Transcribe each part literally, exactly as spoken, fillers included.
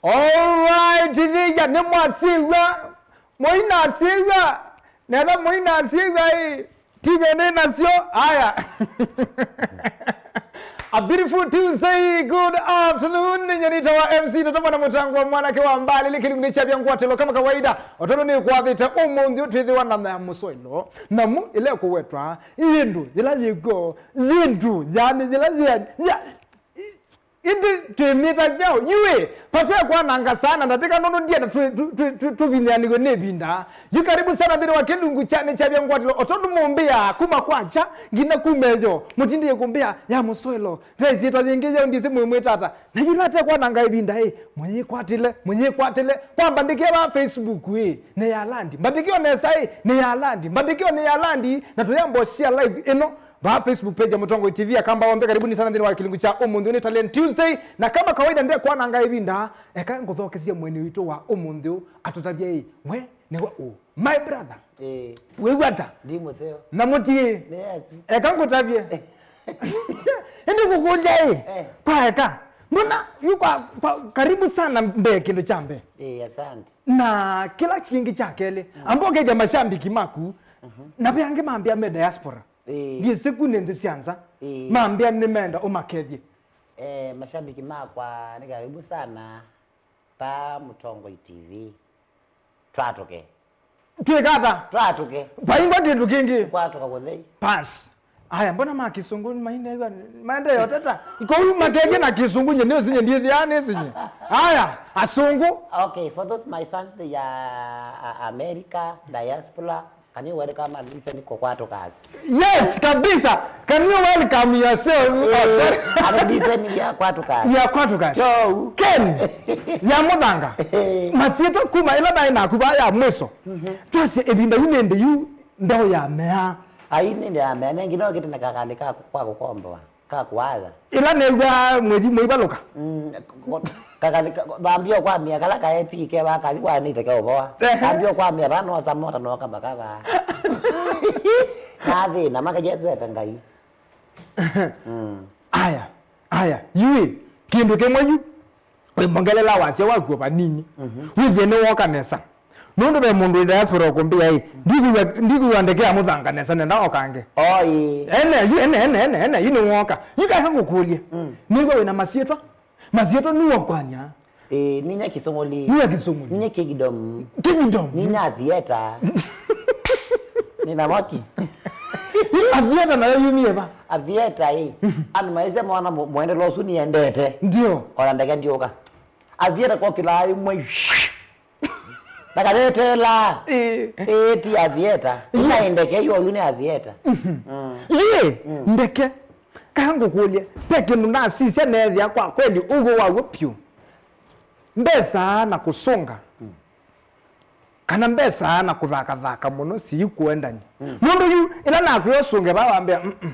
Alright, thija nĩ mwasiw'a. Mũinasiw'a. Netha mũinasiw'a ĩ. Tinye nĩ nasyo. Aya. A beautiful Tuesday, good afternoon. Ninye nitawa M C Totoma na mũtango wa mwanake wa mbali, ili kĩlungu nĩ kyavya ngwatĩlo kama kawaida. Otondo nĩ kwathĩte ũmũnthĩ ũtwĩthĩwa na ya mũsoelo. Namu ĩla kũwetwa, yĩndũ, yĩla yĩko, yĩndũ, yani, yĩla yĩ, ya, ĩndĩ twĩmĩta kyaũ? Yuĩ, vate kwananga sana ndatĩka nũndũ ndienda tũ-, tũ-, tũ-, tũ-, tũvinyĩanĩw'e nĩ ĩvinda. Yu karibu sana nthĩnĩ wa kĩlungu kya nĩ kyavya ngwatĩlo, o tondũ mũmbĩaa kuma kwakya nginya kuma eyo. Mũtindĩe kũmbĩa ya mũsoelo. Ve ĩsyĩtwa yĩngĩ yeo ndisĩ mwĩmwĩta ata. Na yu nate kwananga ĩvinda ĩ, mũyĩkwatĩle, mũyĩkwatĩle. Kwa mbandĩkĩe va Facebook ĩ, nĩ ya landi. Mbandĩkĩe o nesa ĩ, nĩ ya landi. Mbandĩkĩe o nĩ ya landi. Na tũyamba share live ĩno. Vaa Facebook page ya Mũtongoi T V, Akamba onthe, karibuni sana nthĩnĩ wa kĩlungu kya ũmũnthĩ. Nĩ Talent Tuesday, na kama kawaida ndekwananga ĩvinda, eka ngũthokesye mũeni witũ wa ũmũnthĩ ũũ atũtavye ĩ, we nĩwe ũ? My brother, Eh, wĩw'a ata? Ndi mũseo. Na mũtiĩ? Nĩ Yesu. Eka ngũtavye. Ĩndĩ ngũkũlya ĩ, Eh. Kwa eka, mbona yu kwa, kwa, karibu sana mbee kĩndũ kya mbee. Eh, asante. Na kĩla kĩngĩ kya kelĩ, amba ũkethya mashambiki maku, na ve angĩ mambĩa me diaspora. Ĩĩ. Ndyĩsĩ ku nĩ nthĩ sya nza. Ĩĩ. Mambĩa nĩmenda ũmakethye. Eh, mashabiki makwa, nĩ karibu sana pa Mũtongoi T V. Twatũke. Twĩka ata? Twatũke. Vaingwa kĩndũ kĩngĩ. Kwatũka kũthei. Pass. Aya, mbona ma kĩsũngũ mainewa maende yoteta? Kũu makethye na kĩsũngũ nye nĩũsinye ndiĩthĩa nĩsinye. Aya, asũngũ. Okay, for those my fans, they are, uh, America, diaspora. Can you welcome and listen kwa Kwatukas? Yes, kabisa. Can you welcome yourself? Oh, sorry. And listen ya Kwatukas. Ya Kwatukas. Joe. Ken, ya Mũthanga. Masyĩtwa kuma ĩla naĩ naku vaa ya mwiso. Twasye ĩvinda yu nĩ ndĩ yu ndao ya mea. Ai, nĩ ndĩ ya mea. Nengi no kĩtene kakali ka kwa kũkomboa. Ka kũaga. Ĩla new'a mwĩthi mũivalũka. Mm, ko-, kaka-, ka-, thambia ũkwamĩa kala kaepi keva kathi kwanĩte keũvoa. Ehe. Thambia ũkwamĩa vaa nosa mota noka mpaka vaa. Na thĩna, makajesete Ngai. Mm. Aya, aya, yui, kĩndũ kĩmwe yu. Wĩmongelela wasya waku o vanini. Mhm. Wĩthĩe nĩwooka nesa. Nũndũ ve mũndũ wĩ diaspora ũkũmbĩa ĩ, ndikwĩw'a, ndikwĩw'a ndeke ya Mũthanga nesa, nenda okange. Oi. Ene, yu, ene, ene, ene, ene, yu nĩwooka. Yu kaka ngũkũlye. Mm. Nĩw'a wĩna masyĩtwa? Masyĩtwa nĩwokwany'a? Ĩĩ, ninya Kĩsũngũli. Ninya Kĩsũngũli. Ninya Kingdom. Kingdom. Ninya Avieta. Nina mwaki. Avieta nayo yumie va? Avieta ĩ. Andũ maisye mwana mu-, mwendelo ũsu niendete. Ndio. Ona ndeke ndiũka. Avieta kokĩlaa ĩmwe. Ndakatheteela. Ĩĩ. Ĩĩ, ti Avieta. Yes. Ĩla ĩ ndeke, yu oyu nĩ Avieta. Mm. Yĩ, ndeke. Kaa ngũkũlye, ve kĩndũ nasisya neethĩa kwa kweli ũw'o waw'o pyũ. Mbesa na kũsũnga. Mm. Kana mbesa na kũthakathaka mũno siikũendany'a. Mm. Nũndũ yu, ĩla nakwĩa ũsũnge vaa wambĩa, mm-mm.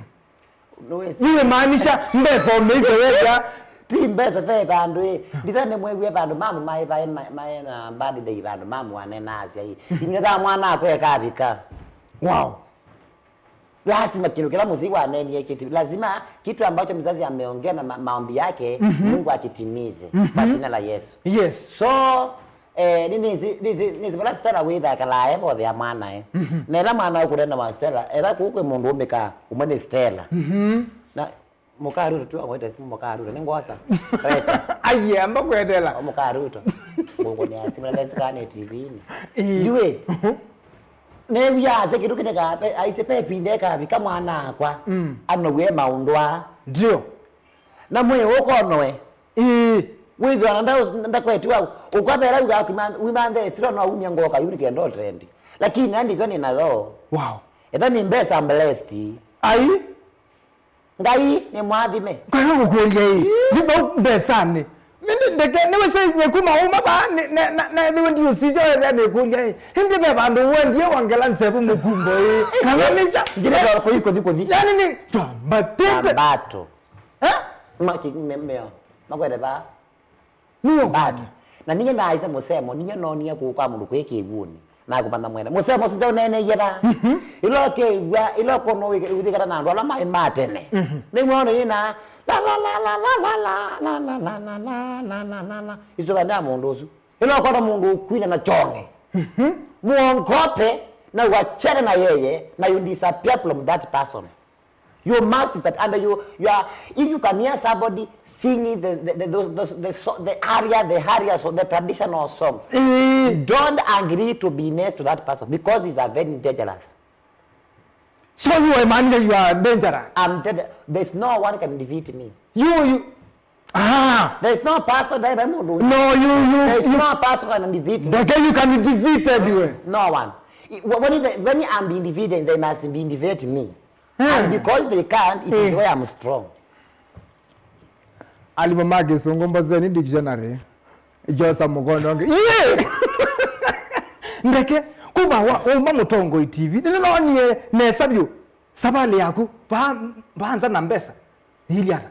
Nĩwĩsĩ. Nĩwĩmaanisha mbesa ũmĩisye wethĩa. Ti mbesa ve vandũ ĩ. Ndisa nĩmwĩw'e vandũ mamu maĩ vaĩ ma-, maĩ na birthday vandũ mamu anena asya ĩ. Inyuĩ thaa mwana akwa ekavika. Wow. Lazima kĩndũ kĩla mũsyai wanenie kĩti-, lazima kitu ambacho mzazi ameongea na ma-, maombi yake, Mungu akitimize kwa jina la Yesu. Yes. So, Eh, nĩ, nĩsĩ, nĩsĩ, nĩsĩ vala Stella wĩthakalaa e vothe ya mwanae. Mhm. Na ĩla mwana ũkũneena wa Stella, etha kũu kwĩ mũndũ ũmĩkaa, ũmwe nĩ Stella. Mhm. Na mũkaa Ruto, tu amwĩte simu mũkaa Ruto, nĩ ngwosa. Reta. Aiye, amba kwetela. O mũkaa Ruto. Ngũngũ nĩ ya simu, na nesikaa nĩ T V-inĩ. Ĩĩ. Ndiwĩ. Mhm. Nĩw'aa asya kĩndũ kĩneka, aisye pe ĩvinda ĩkavika mwana akwa. Mm. Anowie maũndũ aa. Ndio. Na mwĩĩ ũkonoe. Ĩĩ. Wĩthĩwa na nda-, ndakwetiwa, ũkwatha ĩla uga wimanthe ĩsila no umya ngoka yu nĩkenda ũtrendi. Lakini andĩkwa nĩ nayo. Wow. Etha nĩ mbesa blessed. Ai. Ngai nĩ mwathime. Kwa hiyo ngũkũlya ĩ. Ĩĩ. Nĩ vau mbesanĩ. Nĩ, nĩ, ndeke, nĩ wĩsĩ nyekuma uma ba, nĩ, na, na, na, nĩ wendi ũsisya wethĩa nĩ kũlya ĩ. Hindi ve vandũ wendie wongela nsevu mũkumbo ĩ. Kana nĩ kya. Ngire kwa kũthi, kũthi, kũthi. Yani nĩ twambatĩte. Twambato. Eh? Maki-, me-, meo. Makwete vaa. Nĩyo bado. Na ninyie naaisye mũsemo, ninyie noonie kũũ kwa mũndũ kwĩ kĩw'ũnĩ. Na kũmanya mwene. Mũsemo ũsu ndeũneeneie va. Mhm. Ĩla ũkew'a, ĩla ũkona ũithĩkana na andũ ala maĩ ma tene. Mhm. Nĩmwona yĩna, La, la, la, la, la, la, la, la, la, la, la, la, la, la, la, la. Ĩsũva nĩ ya mũndũ ũsu. Ĩla ũkwona mũndũ ũkwina na kyonge. Mhm. Muongope na uachane na yeye na you disappear from that person. You must disappear. And you, you are, if you can hear somebody singing the, the, the, those, those, the, so, the aria, the aria, so the traditional songs, eh, don't agree to be next to that person because he's a very dangerous. So you are man, you are dangerous. I'm dead. There's no one can defeat me. You, you. Ah. There's no person that I know. No, you, you, There's you. No person can defeat me. The guy you can defeat everywhere. No one. I- wh- When, the, when I'm being defeated, they must be defeat me. And because they can't, it is why I'm strong. Alimũ ma Kĩsũngũ, Mboseni Dictionary, Josa Mũkonde ũngĩ. Iye! Ndeke, kuma wa, uma Mũtongoi T V, nĩnĩnonie nesa vyũ. Savalĩ yaku, va, va nza na mbesa. Ili ata?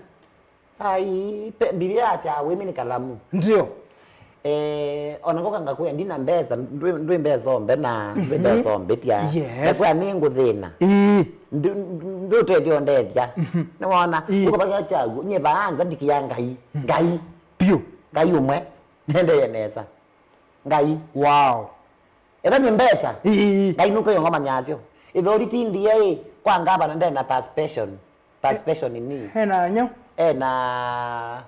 Ai, pe- Biblia yasya wĩmi nĩ kalamu. Ndio. Eh, ona ngoka ngakwĩa ndina mbesa, ndwĩ ndwĩ mbesa ombe na ndwĩ mbesa ombe tia. Yes. Ngakwĩa nĩ ngũthĩna. Ii. Ndũtethyo ndethya. Nĩwona? Ii. Ũkapaka chagu, nye vaanza ndikia Ngai. Ngai. Piũ. Ngai ũmwe. Nendeye nesa. Ngai. Wow. Etha nĩ mbesa. Ii. Ngai nũkeyongomanyaasyo. Ĩthori ti ndiye ĩ, kwa ngavana ndena participation. Participation ni. Ena nyo? Ena,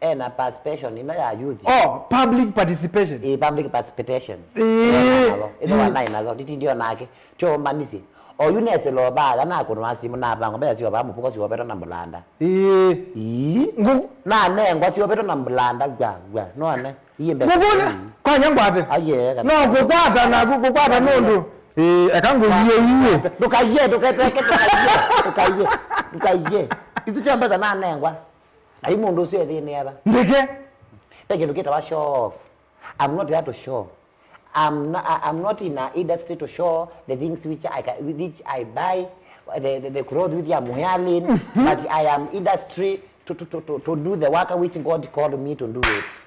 ena participation ino ya youth. Oh, public participation. Eh, public participation. Eh. Ena nayo. Ino wanayo nayo. Titi ndio nake. Tio manisi. Oyu nese loba, na kuno asimu na bango, bela sio bamu puko sio beto na mbulanda. Eh. Ii. Ngu. Na nengo sio beto na mbulanda gwa gwa. No ane. Iye mbesa. Ngũkũlya, kwanya ngwate. Aye, kana. No kũkwata na kũ- kũkwata nũndũ. Eh, eka ngũie iwe. Ndũkaiye, ndũketweke, ndũkaiye, ndũkaiye, ndũkaiye. Isu kya mbesa nanengwa. Ai mũndũ ũcio ethĩnĩ eva. Ndeke. Pe kĩndũ kĩtawa show off. I'm not there to show. I'm not, I'm not in a industry to show the things which I ca- which I buy, the, the, the clothes which I'm wearing, but I am industry to, to, to, to, to do the work which God called me to do it.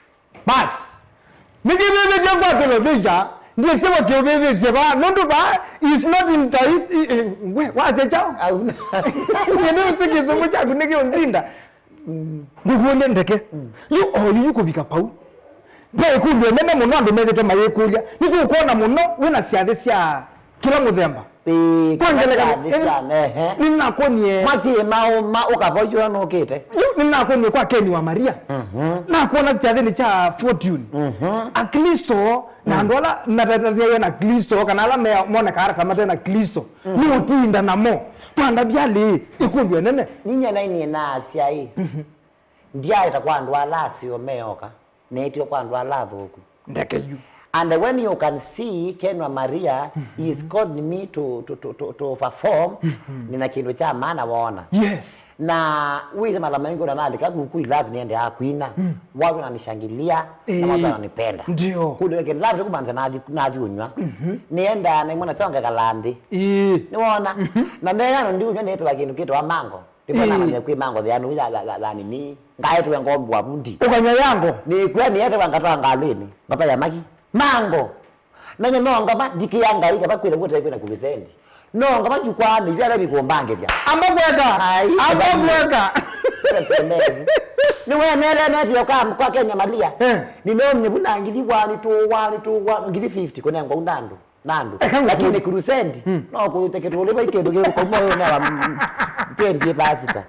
Bas. Nĩkĩvĩvĩtye ngwatĩlo thĩkya, ndiĩsĩ vakĩũvĩvĩsye vaa, nũndũ vaa is not in tais-, i- i- we, wasya kyaũ? Au. Nyie nĩũsĩ kĩsũngũ kyaku nĩkĩũnzinda. Ngũkũlye ndeke. Yu oyu yu kũvika pau. Ve ĩkũlyo nene mũno andũ methĩtwe mayĩkũlya. Nĩtũkwona mũno wĩna syathĩ sya kĩla mũthemba. Ĩĩ, kwa ngelekany'o, syathĩ sya, ehe. Nĩnakwonyie. Masiĩ maũma ũkavoywa nũkĩte. Yu nĩnakwonyie kwa Ken wa Maria. Mhm. Nakwona syathĩnĩ kya Fortune. Mhm. Akristo na andũ ala matataniawe na Kristo, kana ala me- monekaa ta mate na Kristo, nũũtinda namo. Twandavya lĩ, ĩkũlyo nene. Ninyie nainie na asya ĩ, ndyaĩta kwa andũ ala aseo meoka. Neetĩwe kwa andũ ala athũku. Ndeke yu. And when you can see Ken wa Maria, he is called me to, to, to, to, to perform, nina kĩndũ kya maana wona. Yes. Na wĩse mala maingĩ ũnanalika kuku ilavi nĩendeaa kwina. Watu wananishangilia, na watu wananipenda. Ndio. Kũndũ kĩlavi kumanza nathi, nathi ũnywa. Nĩendaa na imwana sya ngekala nthĩ. Ĩĩ. Nĩwona? Na ndeano ndi ũnywa nĩtwa kĩndũ kĩtwa mango. Ndĩmwe namanya kwĩ mango thĩanu ya, ya, ya, ya nini. Ngaetwe ngombo avundi. Ũkanywa yango. Nĩkwĩa nĩetwe ngatwa ngalwĩnĩ. Ngapa ya maki. Mango. Nanye no ngapa ndikĩa Ngai kapa kwĩna kũte kwĩna kulisendi. No ngapa njukwa nĩ yale bikumbangithya. Amba kweka. Ai. Amba kweka. Nĩwe nele ndio kwa kwa Kenya Malia. Eh. Nĩneo nĩvuna ngithi wani tu wani tu wani ngithi fifty kunengwa undandu. Na andũ. Eka ngũkũ- Lakini crusade, no kũteketwa ũlĩva ikĩndũ kĩũkoma ũyũ nĩwa mpendie pasita.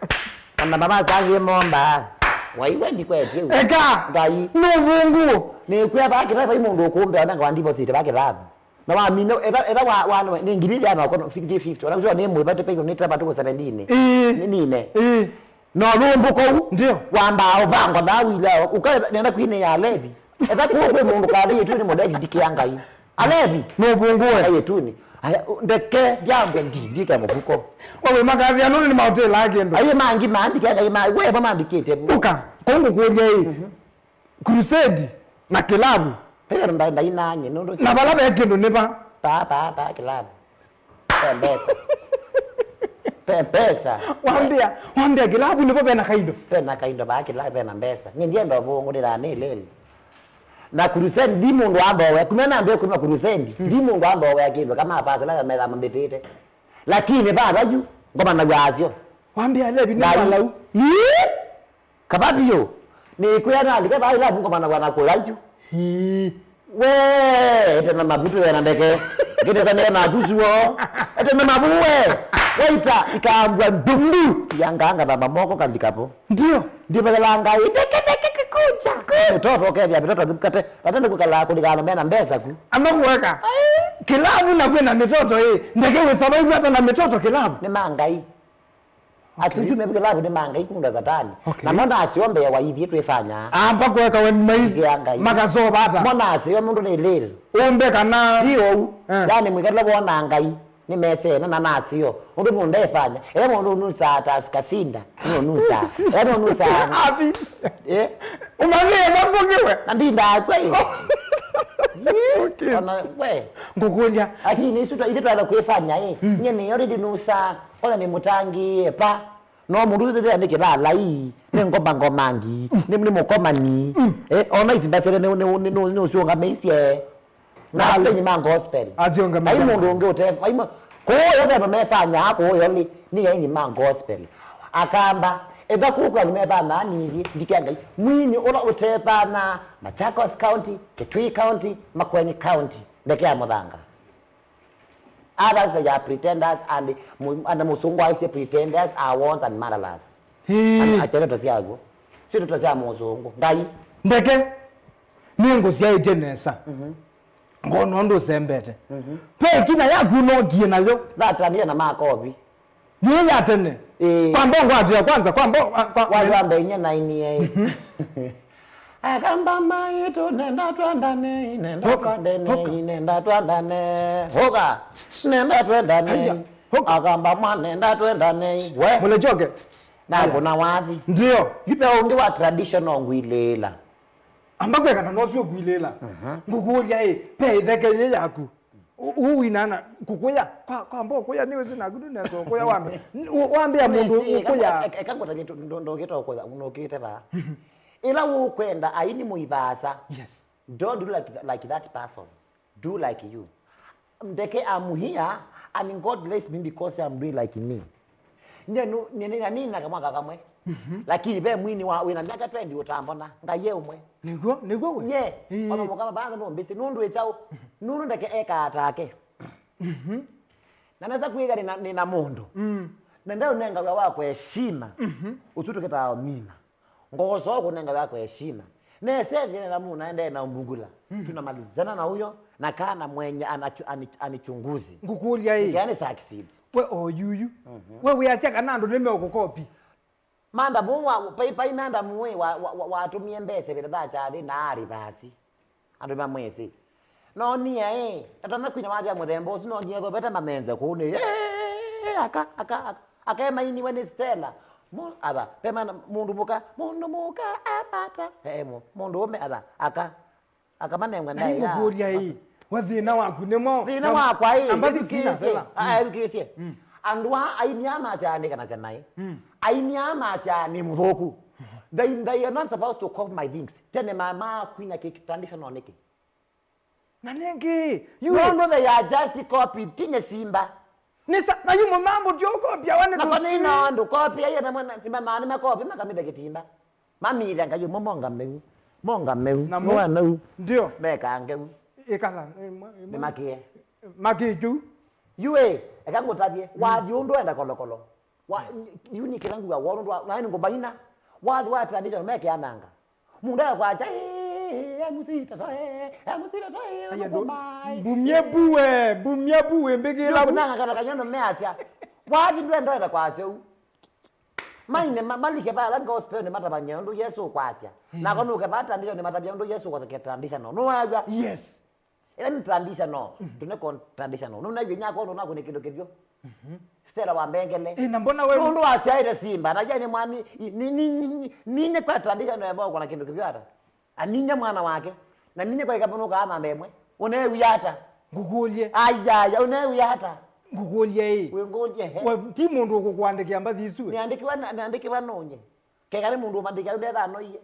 Ona mama sangie momba. Waiwe ndikwetye. Eka! Ngai. Nũvũngũ. Nĩkwĩa va kĩlavu vai mũndũ ũkũmbea ona ngawa deposit va kĩlavu. Na wamina etha etha wa wa nĩ ngiri ya no kono fifty fifty. Ona kusho nĩ mwĩva tũpeyo nĩ twaba tuko seventeen. Ĩĩ. Nĩ nine. Ĩĩ. No lumbu kou. Ndio. Wamba uvango na wila uka nenda kwine ya levi. Etha kuo kwe mundu kathi yetu ni modeki ndikia Ngai. Alevi. No bungue. Ngai yetu ni. Aya ndeke yambe ndi ndike mufuko. Wawe makathi anu ni mahotela akendo. Aye mangi mandi kenda ima we ba mambikite. Uka. Kongo kuria hii. Crusade na kilabu. Pele ndo ndainanye nundu. Na bala be kindu ni ba. Pa pa pa kilabu. Pe mbesa. Pe mbesa. Wambia, wambia kilabu nipo bena kaindo. Bena kaindo ba kilabu bena mbesa. Ni ndienda bungu ndira ni leli. Na crusade ndi mundu ambowe. Kumena mbe kuma crusade. Ndi mundu ambowe akindo kama pasa la meza mambitite. Lakini baba yu ngoma na wasyo. Wambia lebi ni walau. Ni Kavaa vyũ, nĩkwĩa nalika vaa ila vukomana bwana kũla yu. Ii. We, ete na mavutu ya na ndeke. Ngitesa nĩ na kusuo. Ete na mavu we. Waita ikambwa ndumbu. Yanganga baba moko kalikapo. Ndio. Ndio bakalanga. Ndeke ndeke kikucha. Mitoto kethia mitoto kate. Batende kukala kuligana mena mbesa ku. Amakuweka. Kilabu na kwina mitoto ĩ. Ndeke we survive hata na mitoto kilabu. Nĩ mangai. Asuju mevu kĩlavu nĩ mangai kunda satani. Okay. Na mona asio mbee wa ithiĩ twĩfanya. Amba kweka we maizi. Ithia Ngai. Makasova ata. Mona asio mũndũ nĩ lil. Umbe kana. Ti ou. Eh. Yani mwikale wona Ngai. Nĩ mesene na nasio. Ũndũ mũndũ efanya. Ele mũndũ nusa ata skasinda. Nĩ nusa. Ele nusa. Ati. Eh. Umanye mambo kiwe. Na ndinda kweli. Okay. Ona we. Ngukulia. Lakini isu ithe twala kwĩfanya eh. Nye nĩ already nusa. Kwanza nĩ mũtangĩĩe pa. No mũndũ ũthĩthĩa nĩ kĩlalai, nĩ ngomba ngomangi, nĩ, nĩ mũkomani. Eh, ona iti mbasĩle nĩ, nĩ, nĩ, nĩ, nĩ ũsiũngamĩisye. Na alenyi ma gospel. Asiũngamĩisye. Ai mũndũ ũngĩ ũte, ai mũ-, kũũ yo vema mefanya, kũũ yo nĩ, nĩ aini ma gospel. Akamba, etha kũkwa nĩ mefanya nĩthĩ, ndike Ngai. Mwini ũla ũtethana, Machakos County, Kitui County, Makueni County, ndeke ya mũthanga. Others they are pretenders and mu-, and mũsũngũ aisye pretenders are whores and murderers. Hii. And acha ndeto syaguo. Si ndeto sya mũsũngũ. Ngai. Ndeke. Nĩ ngũsyaĩtye nesa. Mhm. Ngona ũndũ ũsembete. Mhm. Ve kina yaku nokie nayo. Thatanie na makovi. Yĩĩ ya tene. Ĩĩ. Kwa mbongo atĩa kwanza, kwa mbo-, kwa, kwa, wali wa mbee inya na inie. Mhm. Akamba maitũ nenda twendanei, nenda twendanei, nenda twendanei. Hoka. Nenda twendanei. Haya, hoka. Akamba mwa nenda twendanei. We. Mũlechoke. Na haya. Kuna wathi. Ndio. Yu ve ũngĩ wa traditional ngwilĩĩla. Amba kwekana nosu ũkwilĩĩla. Mhm. Ngũkũlya ĩ, ve ĩtheke yĩ yaku. Ũ-, ũ wĩnana kũkũya, kwa, kwa mbo kũya nĩ wĩsĩ naku ndũnesa kũya wambe. N-, wambĩa mũndũ ũkũya. Eka ngũtavye ndũkĩte ũkũya, nũkĩte vaa. Ĩla ũkwenda aini mũivaasa. Yes. Don't do like, th-, like that person. Do like you. Ndeke, I'm here and God bless me because I'm doing like me. Nye nu-, nye nina, nina kamwaka kamwe. Mhm. Lakini ve mwini wa wina myaka twenty ũtambona. Ngai e ũmwe. Nĩguo, nĩguo we? Nye, ĩĩ. Ona mũkama bana no mbisi nũndũ ĩchaũ. Nũndũ ndeke ekaa take. Mhm. Na nesa kwĩga nina, nina mũndũ. Mm. Na ndeo nenga wa kwa heshima. Mhm. Usutu kita mina. Ngoso kũnenga wa kwa heshima. Nesethie na mũna ende na umbungula. Mm. Tunamalizana na huyo na kana mwenye anachu-, ani-, anichunguzi. Ngũkũlya ĩ. Ngeani succeed. We o yuyu. Mhm. We wĩasya kana andũ nĩmeũkũkopi. Madam ũũ wa, pai, pai madam ũĩ wa, wa, wa, watũmie mbesa ĩvĩta tha kyathĩ na arĩ vasi. Andũ mamwĩsĩ. No niĩ ĩ, ndatona kwinya wathi ya mũthemba ũsu, no nginya thovete mamenze kũu nĩ, "Ee, aka, aka, aka, aka emainiwe nĩ Stella." Mu-, ava, pe mana, mũndũ mũka, mũndũ mũka apata. Ee, mu-, mũndũ ũme, ava, aka. Akamanengwa ndaĩa. Ngũkũlya ĩ, we thĩna waku nĩ mwaũ? Thĩna wakwa ĩ, amba ethukĩĩsye. Thĩna. Ah, ethukĩĩsye. Mm. Andũ aa aini aa masyaanĩkanasya naĩ. Mm. Aini aa masyaa nĩ mũthũku. They, they are not supposed to copy my things. Tene ma, makwina kĩ traditional nĩkĩ? Na nĩngĩ, yu nũndũ they are just copy, tinye simba. Nĩsa, na yu mũmambo tyo ũkopya wane. Nako nĩ na andũ copy, aye na mwana, nĩ mama, nĩ makopi, makamĩte kĩtimba. Mamile Ngai ũmwe mongameu. Mongameu. Namo. Mwanau. Ndio. Mekangeu. Ikala. Nĩ makie. Makĩkyu. Yue, eka ngũtavye. Mm. Wathi ũndũ enda kolokolo. Wa, yes. Yu nĩ kĩla nguga wonu ndwa, na nĩ ngũmbaina. Wathi wa tradition mekeananga. Mũndũ akwasya, "Ee, ee, ee, M C Tata, ee, M C Tata, ee, aya, ũthũkũma, ee." Mbumie buwe, mbumie buwe, mbĩkĩla bu. Nanga kana kanyono measya. Wathi ndwenda enda kwasya ũu. Maine ma-, malike vala gospel nĩ matavany'a ũndũ Yesu ũkwasya. Mm. Nako nũke va tradition nĩ matavya ũndũ Yesu ũkwasya traditional. Nũwaw'a? Yes. Ĩla nĩ traditional. Mm. Tũne con-, traditional. Nũnaw'a inyakwa ũndũ nakũne kĩndũ kĩvyũ. Mhm. Stella wa Mbengele. Eh, na mbona we nũndũ wasyaĩte simba. Na jani mwani, ni, ni, ni, ni, ninye kwa traditional ya moko na kĩndũ kĩvyũ ata. Aninye mwana wake. Na ninye kwa ikapo nũkaa namba ĩmwe. Ũnewia ata? Ngũkũlye. Ayaya, ũnewia ata? Ngũkũlye ĩ. Wĩngũlye, he. We, ti mũndũ ũkũkũandĩkĩa mbathi isu, we. Nĩandĩkĩwa na, nĩandĩkĩwa nũnye. Keka nĩ mũndũ ũmandĩkĩa ndethanoie.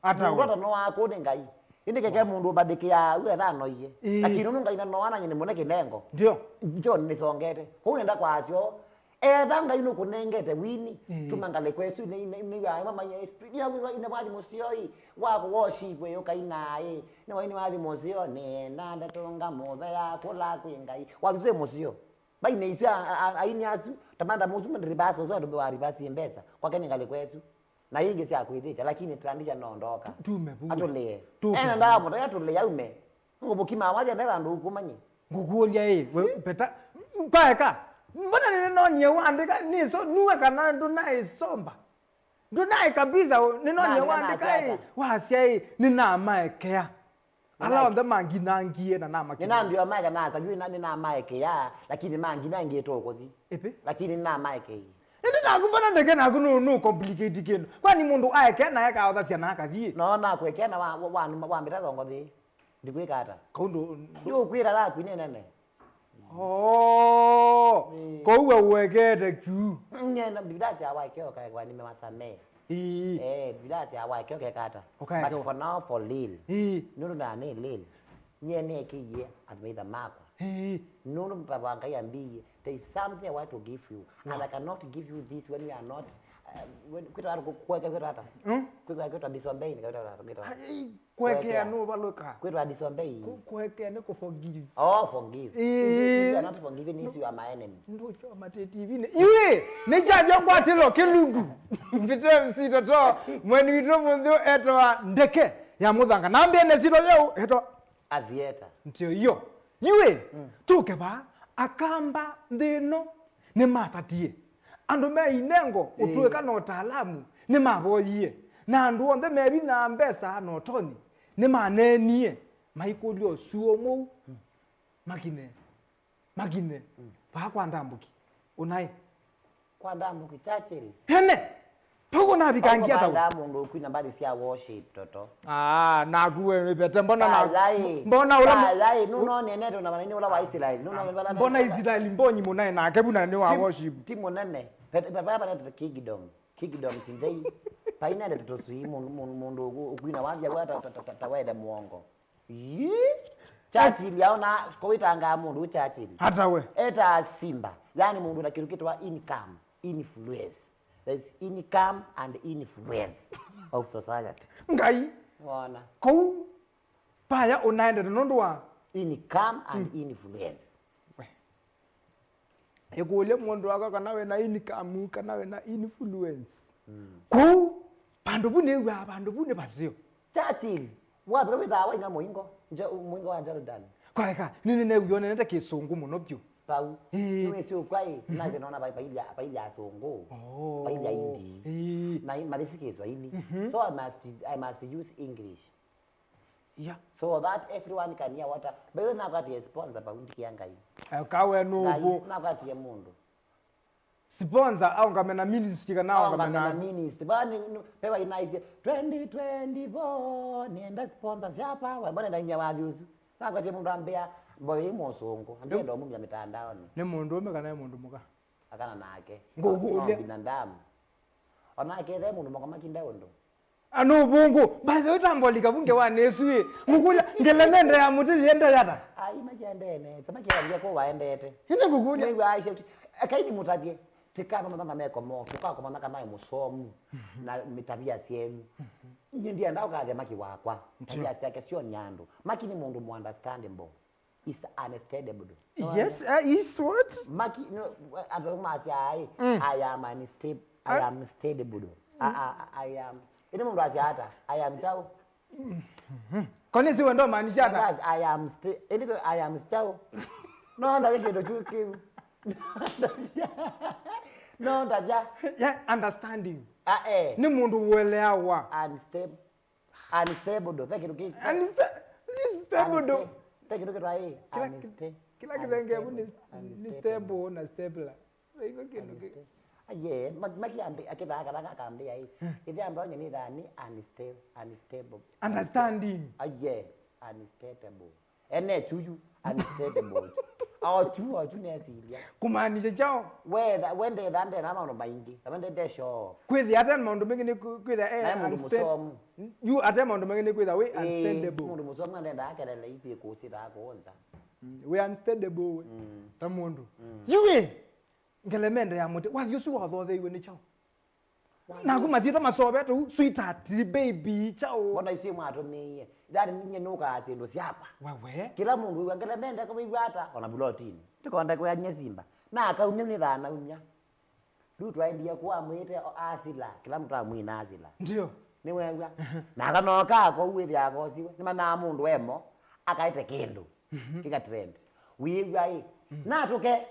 Ata mũndũ we? Ata no waku nĩ Ngai. Ĩndĩ keke mũndũ ũmandĩkĩa u ethanoie. Ĩĩ. Lakini nũndũ Ngai na noa nanye nĩ mũne kĩnengo. Ndio. John nĩsongete. Kũu nenda kwasyo. Etha Ngai nũkũnengete wini, mm, tuma ngalĩko ĩsu nĩ, nĩ, nĩ, nĩ, nĩ wathi mũseo ĩ, wa kũwosipwe ũkainaa ĩ, nĩ wathi mũseo, nĩ na ndatũnga mũvea kũla kwĩ Ngai. Wathi ũsu wĩ mũseo. Vainĩ isu a, a, a, aini asu, ta madam ũsu reverse ũsu andũ wa reverse mbesa, kwake nĩ ngalĩko ĩsu. Na ingĩ sya kwĩthĩkya, lakini Trandisha no ndoka. Tu-, tume vuo. Atũlĩe. Tume. Ena ndawa mũtaya atũlĩe aume. Ngũmũkima wathi enda vandũ ũkũmanye. Ngũkũlya ĩ, we, si? Peta, paeka. Mbona nĩnĩnonie wandĩka, nĩso, nuwe kana ndũnaĩsomba? Ndũnaĩ kabisa, nĩnonie wandĩka ĩ, wasya ĩ, nĩnamaekea. Ala onthe manginangie na namakinyia. Nĩnambĩwa maeka nasa, yu nĩnamaekea, lakini manginangĩte ũkũthi. Ĩpi? Lakini nĩnamaekeie. Ĩndĩ naku mbona ndeke naku nũ, nũ complicate kĩndũ? Kwani mũndũ aekea na ekaothasya na akathiĩ? No nakwekea na wa, wa, wa, wambĩta thongothi. Ndikwĩka ata? Kaũndũ. Yu kwĩra yaku nĩ nene. Oh, mm. Kwoou we ũekete kyu. Nye na Biblia sya waekeo kaekwa nimewasamehe. Ii. Eh, Biblia sya waekeo keka ata? Ũkaekewa. But for now, for real. Ii. Nũndũ na nĩ real. Nye nĩekĩie atũmĩitha makwa. Ii. Nũndũ Baba Ngai ambĩie, there is something I want to give you. And I cannot give you this when you are not, uh, when, kwĩtwa ata, kũ-, kũeka kwĩtwa ata? Mm? Kwĩtwa, kwĩtwa disobeying, kwĩtwa ata, kwĩtwa ata? Ai, Kũekea nũvalũka. Kwĩtwa disobey. Kũ-, kũekea nĩ kũ forgive. Oh, forgive. Ĩĩ. If you are not forgiving, is you are my enemy. Ndũkyoma tĩtivinĩ. Iwĩ, nĩ kyavya ngwatĩlo kĩlungu. Mbite msito to, mweni witũ mũnthĩ etawa ndeke ya mũthanga. Na mbĩene sito yeu, etawa Avieta. Ndio iyo. Iwĩ, mm, tũke vaa, akamba nthĩ ĩno. Nĩmatatie. Andũ me inengo, ĩĩ, ũtũĩka na ũtaalamu nĩmavoyie, na andũ onthe me vinya, mbesa na ũtonyi nĩmaneenie, maikũlya ũsuo mũu, makine, makine, mm, vaa kwa ndambũki. Ũnaĩ? Kwa ndambũki, Churchill. Ene! Pauko navikangia tau. Pauko vandaa mũndũ ũkwina mbathi sya worship, Toto. Ah, naku we nĩvete, mbona na, Kayai. Mbona ũla mũ- Kayai, nũnonene tona vanini ũla wa Israeli. Nũnonene vala mbona Israeli mbonyi mũnaĩ nake vuna nĩ wa ti, worship. Ti mũnene. Pete, pete, pete, pete, kingdom. Kingdom sindei. Painende tũsui mũndũ, mũndũ, mũndũ ũkwina wavya wa ta, ta, ta, ta, ta wende mũongo. Ii! Churchill yaona kũwĩtangaa mũndũ Churchill. Hata we. Eta Simba. Yani mũndũ na kĩndũ kĩtwa income, influence. There's income and influence of society. Ngai. Wona. Kũu paya ũnaendete nũndũ wa income and, mm, influence. We. Ĩkũlye mũndũ wako kana wĩ na income, kana wĩ na influence. Mm. Kũu, vandũ vu nĩw'aa, vandũ vu nĩ vaseo. Churchill, wavika wĩthaa waina mũingo, nje, mũingo wa Jordan. Kwaeka, nĩnĩnew'ie ũnenete kĩsũngũ mũno vyũ. Vau. Ĩĩ. Nĩwĩsĩ ũkwa ĩ, mhm, nathi nona vai-, vailya, vailya asũngũ, oh, vailya Hindi. Ĩĩ. Na i-, mathĩsi Kiswahili. Mhm. So I must, I must use English. Yeah. So that everyone can hear what I, by the way, nakwatie sponsor vau ndikia Ngai. Eh, kawe nũvũ. Ngai, nakwatie mũndũ. Sponsor aũngame na ministry kana aũngame na, aũngame na ministry. Ba ni, ni, pewa inaisye twenty twenty-four, nienda sponsor sya power. Mbona ndainya wathi ũsu? Nakwatie mũndũ ambĩa, mboyo ĩ mũsũngũ. Ndienda ũmumya mitandaoni. Nĩ mũndũ ũme kana nĩ mũndũ mũka? Akana nake. Ngũkũlya. No binadamu. Onake ethe mũndũ mũka makinde ũndũ. Ano ũvũngũ, by the way, tambolika vu ngewanĩ ĩsu ĩ. Ngũkũlya, ngeleme nde ya mũtĩ yĩende yata? Ai, makiendene, ta makiendie kũ waendete. Ĩndĩ ngũkũlya. Nĩw'a aisha, akai nĩmũtavye, tikava mathanga meko moke, ũkakomana kana e mũsomu, na mĩtavia syenu. Nyie ndienda ũkathya Maki wakwa, tavia syake syo nĩ andũ. Maki nĩ mũndũ mu understandable. Is unsteadable. Yes, uh, is what? Maki, no, andũ masya ai, mm, I am unstable. I am steadable. I, I, I am. Ĩndĩ mũndũ asya ata? I am chao. Koni si wendo maanisha ata? I am sta-, ĩndĩ I am chao. No ndavya kĩndũ kyu kĩu. No ndavya. Yeah, understanding. Ah, eh. Nĩ mũndũ ũeleawa. Unstable. Unstable. Ve kĩndũ kĩ- Unsta-, unstable. Unsta-, ve kĩndũ kĩtwa ĩ, kĩla ki-, unsta-, kĩla kĩthengevu nĩ, unstable, nĩ unstable. Stable na stapler. Ve iko kĩndũ kĩ- Unsta-, aye, ma-, maki ambi-, akĩthaa kana kakambĩa ĩ. Ithe amba onye nĩ thani unsta-, unstable. Understanding. Aye, unstable. Ene chuyu, unstable. Ochu, ochu nesilia. Kumaanisha chao? Wetha, wendetha ndena maũndũ maingĩ. Na wendete show off. Kwĩthĩa ata maũndũ maingĩ nĩ kwĩ-, kwĩthĩa, eh, naye mũndũ unsta-, mũsomu. Yu ata maũndũ maingĩ nĩ kwĩthĩa wĩ, eh, unstable. Mũndũ mũsomu andenda akelele iti kũsitha kũonza. Mm, wĩ unstable we. Mm. Ta mũndũ. Mm. Yu wĩ. Ngelemende ya mũtĩ. Wathi ũsu wathotheiwe nĩ kyaũ? Naku masyĩtwa masovetwe u, sweetheart, baby, kyaũ? Mbona isu mwatũmĩie? Yaani, ninyie nũkaa syĩndũ syakwa. Wewe. Kĩla mũndũ wĩw'a ngelemende kũwĩw'a ata, ona vulotinĩ. Ndikonde kwĩa nyie simba. Na akaumya nĩ thana umya. Rĩu twaendie kũu amwĩte o-, asila, kĩla mũndũ amwina asila. Ndio. Nĩwew'a? Na akanoka ako wĩthĩa akosiwe. Nĩmanyaa mũndũ emo, akaete kĩndũ. Mhm. Kĩka trend. Wĩw'a ĩ. Mm. Natũke.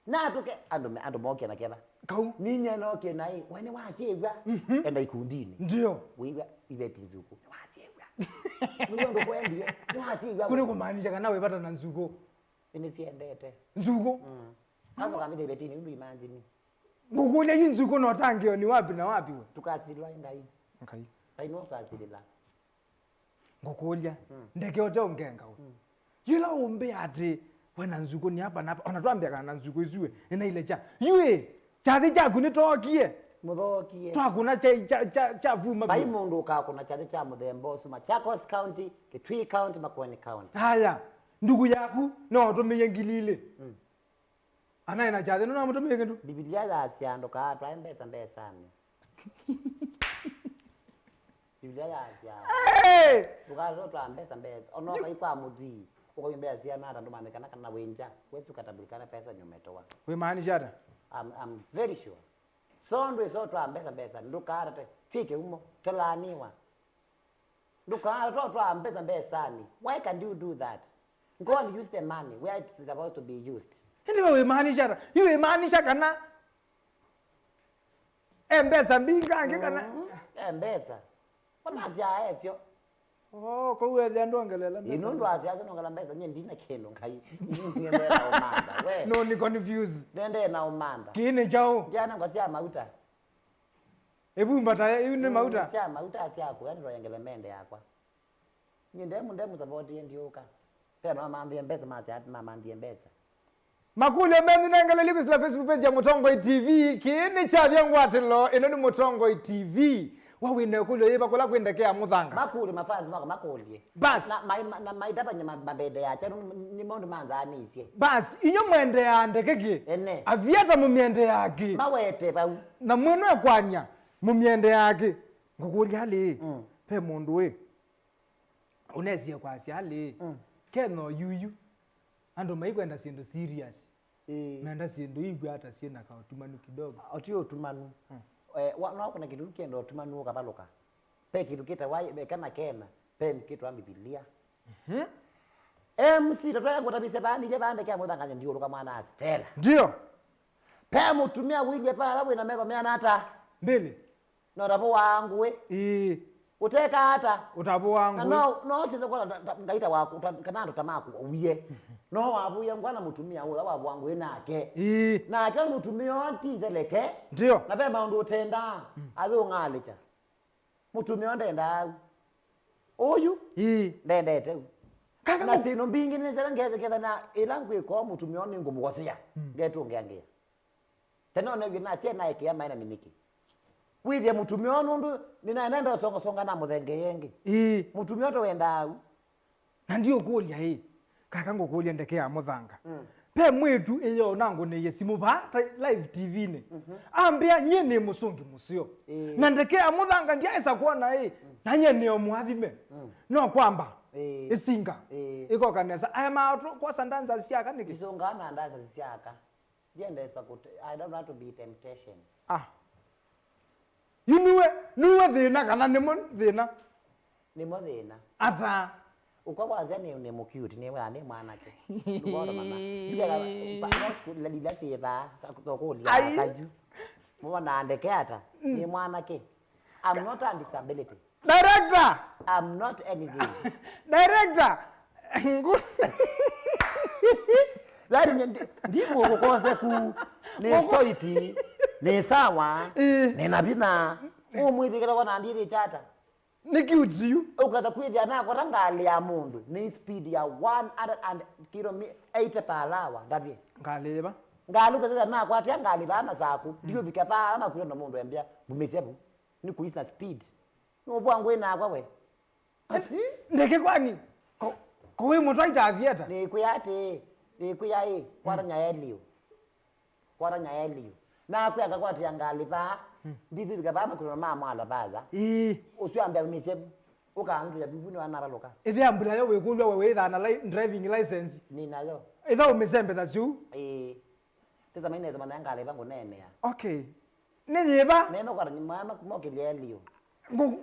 Natũke. Andũ me-, andũ mokie na ketha. Kau. Ninyie nokie na ĩ. We nĩwasyĩw'a. Mhm. Enda ikundinĩ. Ndio. Wĩw'a iveti nzuku. Nĩwasyĩw'a. Nĩw'o ndũkwendie. Nĩwasyĩw'a. Kũnĩ kũmaanisha kana wĩvata na nzuku. Nĩnĩsyendete. Nzuku? Mm. Kwanza kambĩte ivetini, undu imagine. Ngũkũlya yu nzuku no tangĩo ni wapi na wapi we? Tukasilwa Ngai. Ngai. Ngai no kasilila. Ngũkũlya, mm, ndeke ũte ũngenga we. Mm. Yĩla ũmbĩa atĩ we na nzuku ni apa na apa, ona twambĩa kana na nzuku isu we, nĩnaile kya. Yu ĩ, kyathĩ kyaku nĩtookie. Mũthookie. Twakũna kya, kya, kya, kya vuma. Vai vyũ. Mũndũ ũkakũna kyathĩ kya mũthemba ũsu, Machakos County, Kitui County, Makueni County. Aya, ndugu yaku no ũtũmĩie ngili ilĩ. Mm. Anaĩ na kyathĩ nũnamũtũmĩe kĩndũ? Mbivilia yaasya, "Ndũkaatwae mbesa mbesanĩ." Mbivilia yaasya, hey! "Ndũkaatwae mbesa mbesa." Ona ũkai kwa mũthii, ũkai mbesa syana ata ndũmanyĩkana kana wĩ ngya, wesi ukatambulika na pesa nyumetoa. Wĩmaanisha ata? I'm, I'm very sure. So ndwĩsa ũtwaa mbesa mbesa, ndũkaatate. Twĩ kĩumo, tũlaaniwa. Ndũkaatwae mbesa mbesanĩ. Why can't you do that? Go and use the money where it's supposed to be used. Ĩndĩ we wĩmaanisha ata? Yu wĩmaanisha kana e mbesa mbingangĩ kana? Mm, e mbesa. Wanasya esyo. Oh, kũu ethĩa ndwongelela mbesa. Ĩ, nũndũ asya asu nongela mbesa, nyie ndina kĩndũ Ngai. Nyie ndena ũmantha. We. No, ni confused. Nende na ũmantha. Kĩĩ nĩ kyaũ? Ndiana ngwa sya mauta. Ĩvumba ta yu nĩ mauta? Mm, sya mauta syaku, yani ndoyengele mende yakwa. Nyie ndemu, ndemu support ye ndiũka. Pe no manthie mbesa, masya ati mamanthie mbesa. Makũlyo menyu nengelelye kwĩsĩla Facebook page ya Mũtongoi T V. Kĩĩ nĩ kyavya ngwatĩlo, ĩno nĩ Mũtongoi T V. We wĩ na ĩkũlyo yĩva kũla kwĩ ndeke ya mũthanga? Makũlyo mafans makwa makũlye. Bas. Na, ma, ma, na maitavany'a ma, mabende yake, nĩ, nĩ maũndũ manzaanĩsye. Bas, inyo mwendeaa ndeke kĩ? Ene. Aviata mũmyendeaa kĩ? Mawete vau. Na mwĩno ekwany'a mũmyendeaa kĩ? Ngũkũlya alĩ, mm, ve mũndũ ĩ, ũnesie kwasya alĩ, mm, keno yuyu, andũ maikwenda syĩndũ serious. Ĩĩ. Menda syĩndũ ikwata syĩ na kaũtumanu kidogo. Oti ũtumanu. Mm. Eh, wa, no kuna kĩndũ kĩenda ũtumanu ũkavalũka. Pe kĩndũ kĩtawa eka na kena, pe kĩtwa Mbivilia. Mhm. M C, tatwaya ngũtavisye vaa nilye vaa ndeke ya mũthanganya ndiũlũka mwana a Stella. Ndio. Pe mũtumĩa wĩlye pala wĩna metho meana ata? Mbĩlĩ. Na ũtavũaa ngũĩ. Ĩĩ. Ũteka ata? Ũtavũaa ngũĩ. Na no, no sise kwa ta, ta, ngaita waku, ta, kana andũ ta maku ũwie. No wavũie ngwa na mũtumĩa ũla wavũa ngũĩ nake. Ĩĩ. Nake mũtumĩa ũla ti nzeleke. Ndio. Na ve maũndũ ũtendaa. Mm. Athi ũng'alĩkya. Mũtumĩa ũla ndendaa au. Ũyu? Ĩĩ. Ndendete u. Kaka na mũ- syĩndũ mbingĩ nĩsele ngetheketha na ĩla ngwĩka ũũ mũtumĩa ũla nĩngũmũkosea. Mm. Ngetũngeangĩa. Tene onew'e nasya naekea maĩ na minĩkĩ. Wĩthĩa mũtumĩa ũũ nũndũ nĩnaenda ũsongasonga na mũthengee ĩngĩ. Ĩĩ. Mũtumĩa ũũ tũwendaa au. Na ndiũkũlya ĩ, kaka ngũkũlya ndeke ya mũthanga. Mm. Pe mwĩtu ĩyo nangũnĩie simũ vaa ta live T V-nĩ. Mhm. Ambĩa nyie nĩ mũsũngi mũseo. Ĩĩ. Na ndeke ya mũthanga ndyaĩsa kwona ĩ, mm, na nyie nĩo mũathime. Mm. No kwamba, ĩĩ, ĩsinga. Ĩĩ. Ĩkoka nesa. Aya maoto kwosa ndanza syaka nĩkĩ? Isũngaa na ndanza syaka. Ndiendesa kũte-, I don't want to be temptation. Ah. Yu nue, nue thĩna kana nĩmo thĩna? Nĩmo thĩna. Ata? Ũkwa wasya nĩ, nĩ mũcute, nĩ wa, nĩ mwanake. Ndũkona mama. Ndiaga, pa, no school, la, la, la, syĩva, ka, ka, kũlya. Ai. Kayu. Mwana ndeke ata? Mm. Nĩ mwanake. I'm not a disability. Director! I'm not anything. Director! Ngu- Yaani, ndi, ndi mũkoseku. Nĩ stoiti. Nĩ sawa. Ĩĩ. Nĩ na vinya. Ũmwĩthĩkĩra wana ndithi chata. Nĩ cute yu. Ũkatha kwĩthĩa nakwata ngalĩ ya mũndũ. Nĩ speed ya one hundred and kilometer eighty per hour. Ndavye. Ngalĩ ĩva? Ngalĩ ũkatha nakwatia ngalĩ vaa masaku. Mm. Ndiũvika vaa makuyo na mũndũ embia. Mumĩsya vu. Nĩ kũisya speed. Nũvwa ngwĩ nakwa we. Asi? Ndeke kwani? Ko, ko wĩ mũtwaita athieta? Nĩkwĩa atĩĩ, nĩkwĩa ĩ, kwatanya elio. Kwatany'a Eliu. Nakwĩa ngakwatia ngalĩ vaa. Ndithuvika vaa makutano ma mwalo vaa. Ĩĩ. Ũsu ambĩa umisye, ũkandũya vivu nĩ wanavalũka. Ĩthĩa mbula yo wĩkũlw'a we wĩthaa na li-, driving license. Nĩ nayo. Ĩtha ũmĩsembetha syu. Ĩĩ. Tesa mainesa manya ngalĩ va ngũneenea. Okay. Nĩ yĩva? Neno kwa ni mama mokĩlya Eliu. Ngũkũ-,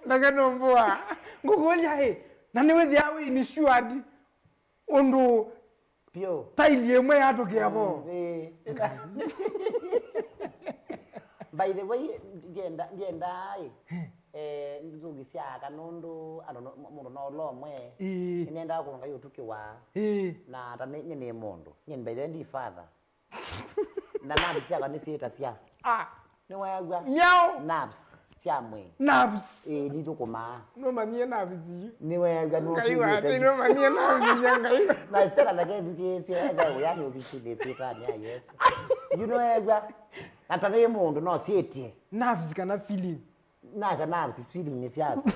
ndeke nũmbũa. Ngũkũlya ĩ, na nĩwĩthĩawa wĩ insured ũndũ Pyo. Taili ĩmwe yatũkĩa vo. Mm, ĩĩ. By the way, ndienda, ndienda ĩ, eh, nzũkisya aka nũndũ andũ no, mũndũ no ũla ũmwe. Ĩĩ. Nĩnendaa kũnga yũtukĩwa. Ĩĩ. Na ta nĩ, nĩ, nĩ mũndũ. Nyie by the way ndi father. Na nandi syakwa nĩsyĩtasya. Ah. Nĩweew'a? Miau. Nerves sya mwĩĩ. Nerves. Ĩĩ, nithũkũmaa. Nũmanyie nerves yu. Nĩweew'a? Ngai wake, nũsũvĩte yu. Nũmanyie nerves ya Ngai. Na Stella ndakethukĩĩsye, ethe ũya nĩ ũvisi nĩ sitani ya Yesu. Yu nĩweew'a? Na ta nĩ mũndũ no syĩtye. Nerves kana feeling. Naka nerves feeling nĩ syaku.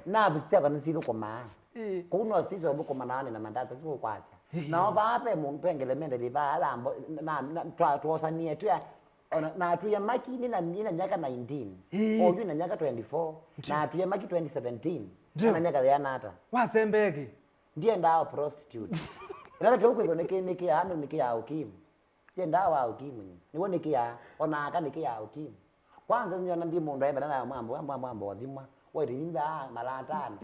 Nerves syakwa nĩsithũkũmaa. Ĩĩ. Kũu no sisyo ũthũkũma na ane na mandata tu kwasya. Ĩĩ. Nao vaa ve mũndũ pengelemende vaa lambo na, na twa tuosanie tu ya ona na tuya maki ni na ni na nyaka nineteen. Ĩĩ. Oyu na nyaka twenty-four. Ndio. Na tuya maki twenty seventeen. Ndio. Na nyaka ya nata. Wasembeke. Ndienda au prostitute. Ila keu kwiko niki niki anu niki ya ukimu. Ye ndawa ya ukimwi nĩ. Nĩw'o nĩkĩaa, o na aka nĩkĩaa ukimwi. Kwanza nyona ndi mũndũ aembana nayo mwambo, mwambo, mwambo ũthimwa. Waitĩ nyimba malaa atano.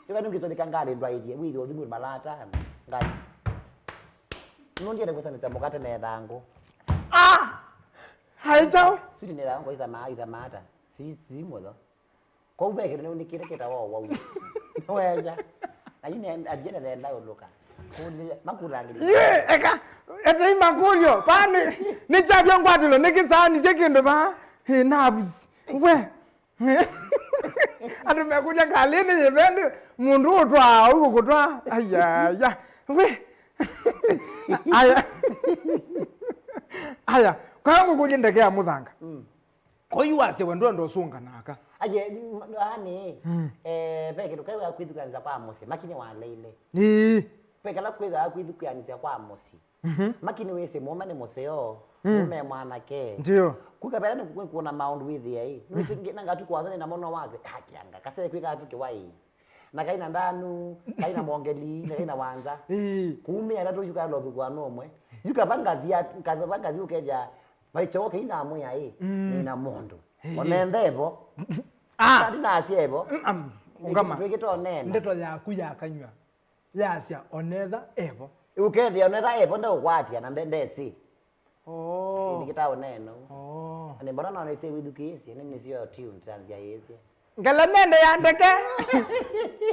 Sika nĩngĩsoneka ngalĩ ndwaĩthie, wĩthĩ ũthimwa malaa atano. Ngai. Nũndĩete kũsanĩsya mũkate na ĩthangũ. Ah! Hai chao. Sweet na ĩthangũ ita maata. Si, si mũtho. Kwoou ve kĩndũ nĩũnĩkĩte kĩtawa ũwau. Nĩweew'a? Na yu nĩ ambie nĩthenda ũlũka. Kũlĩlya, makũlangĩlya. Yĩ, eka, etei makũlyo. Vaa nĩ, nĩ kyavya ngwatĩlo, nĩ kĩsaanisye kĩndũ vaa. Hey, nerves. We. Andũ mekũlya ngalĩnĩ yĩvendi, mũndũ ũtwaa ũu kũtwaa. Ayaya. We. Aya. Aya. Kwa ngũkũlye ndeke ya mũthanga. Mm. Koi wasya we ndwenda ũsũnga naka. Aye, yani, mm, eh, ve kĩndũ kai wa kwĩthukĩanĩsya kwa mũsyĩ, makini waleile. Ĩĩ. Ve kala kwĩthaa kwĩthukĩanĩsya kwa mũsyĩ. Mhm. Makini wĩsĩ mũũme nĩ mũseo, mm, mũũme mwanake. Ndio. Kuka vela nĩ kuona maũndũ wĩthĩa ĩ. Nĩwĩsĩ nge-, na ngatu kwathane na mono wasya, "Ah, kĩanga, kase kwĩka atu kĩwai." Na kaina ndanu, kaina mongeli, na kaina wanza. Ĩĩ. Kumia tatu yuka lobi kwa nomwe. Yuka vangathia, kava vangathia ukeja. Vaichoke ina amwĩa ĩ, mm, nĩna mũndũ. Hey. Onenthe vo. Ah! Ati nasya vo. Mm, um, ungama. Twĩkĩtonena. Ndeto yaku ya kanyw'a. Yasya onetha evo. Ũkethĩa onetha evo ndeũkwatya na nde-, ndesĩ. Oh. Nĩkĩta ũneno. Oh. Ani mbona nona ise wĩthukĩĩsye, nĩ nĩsyo tune tanzia yĩsye. Ngelemende ya ndeke.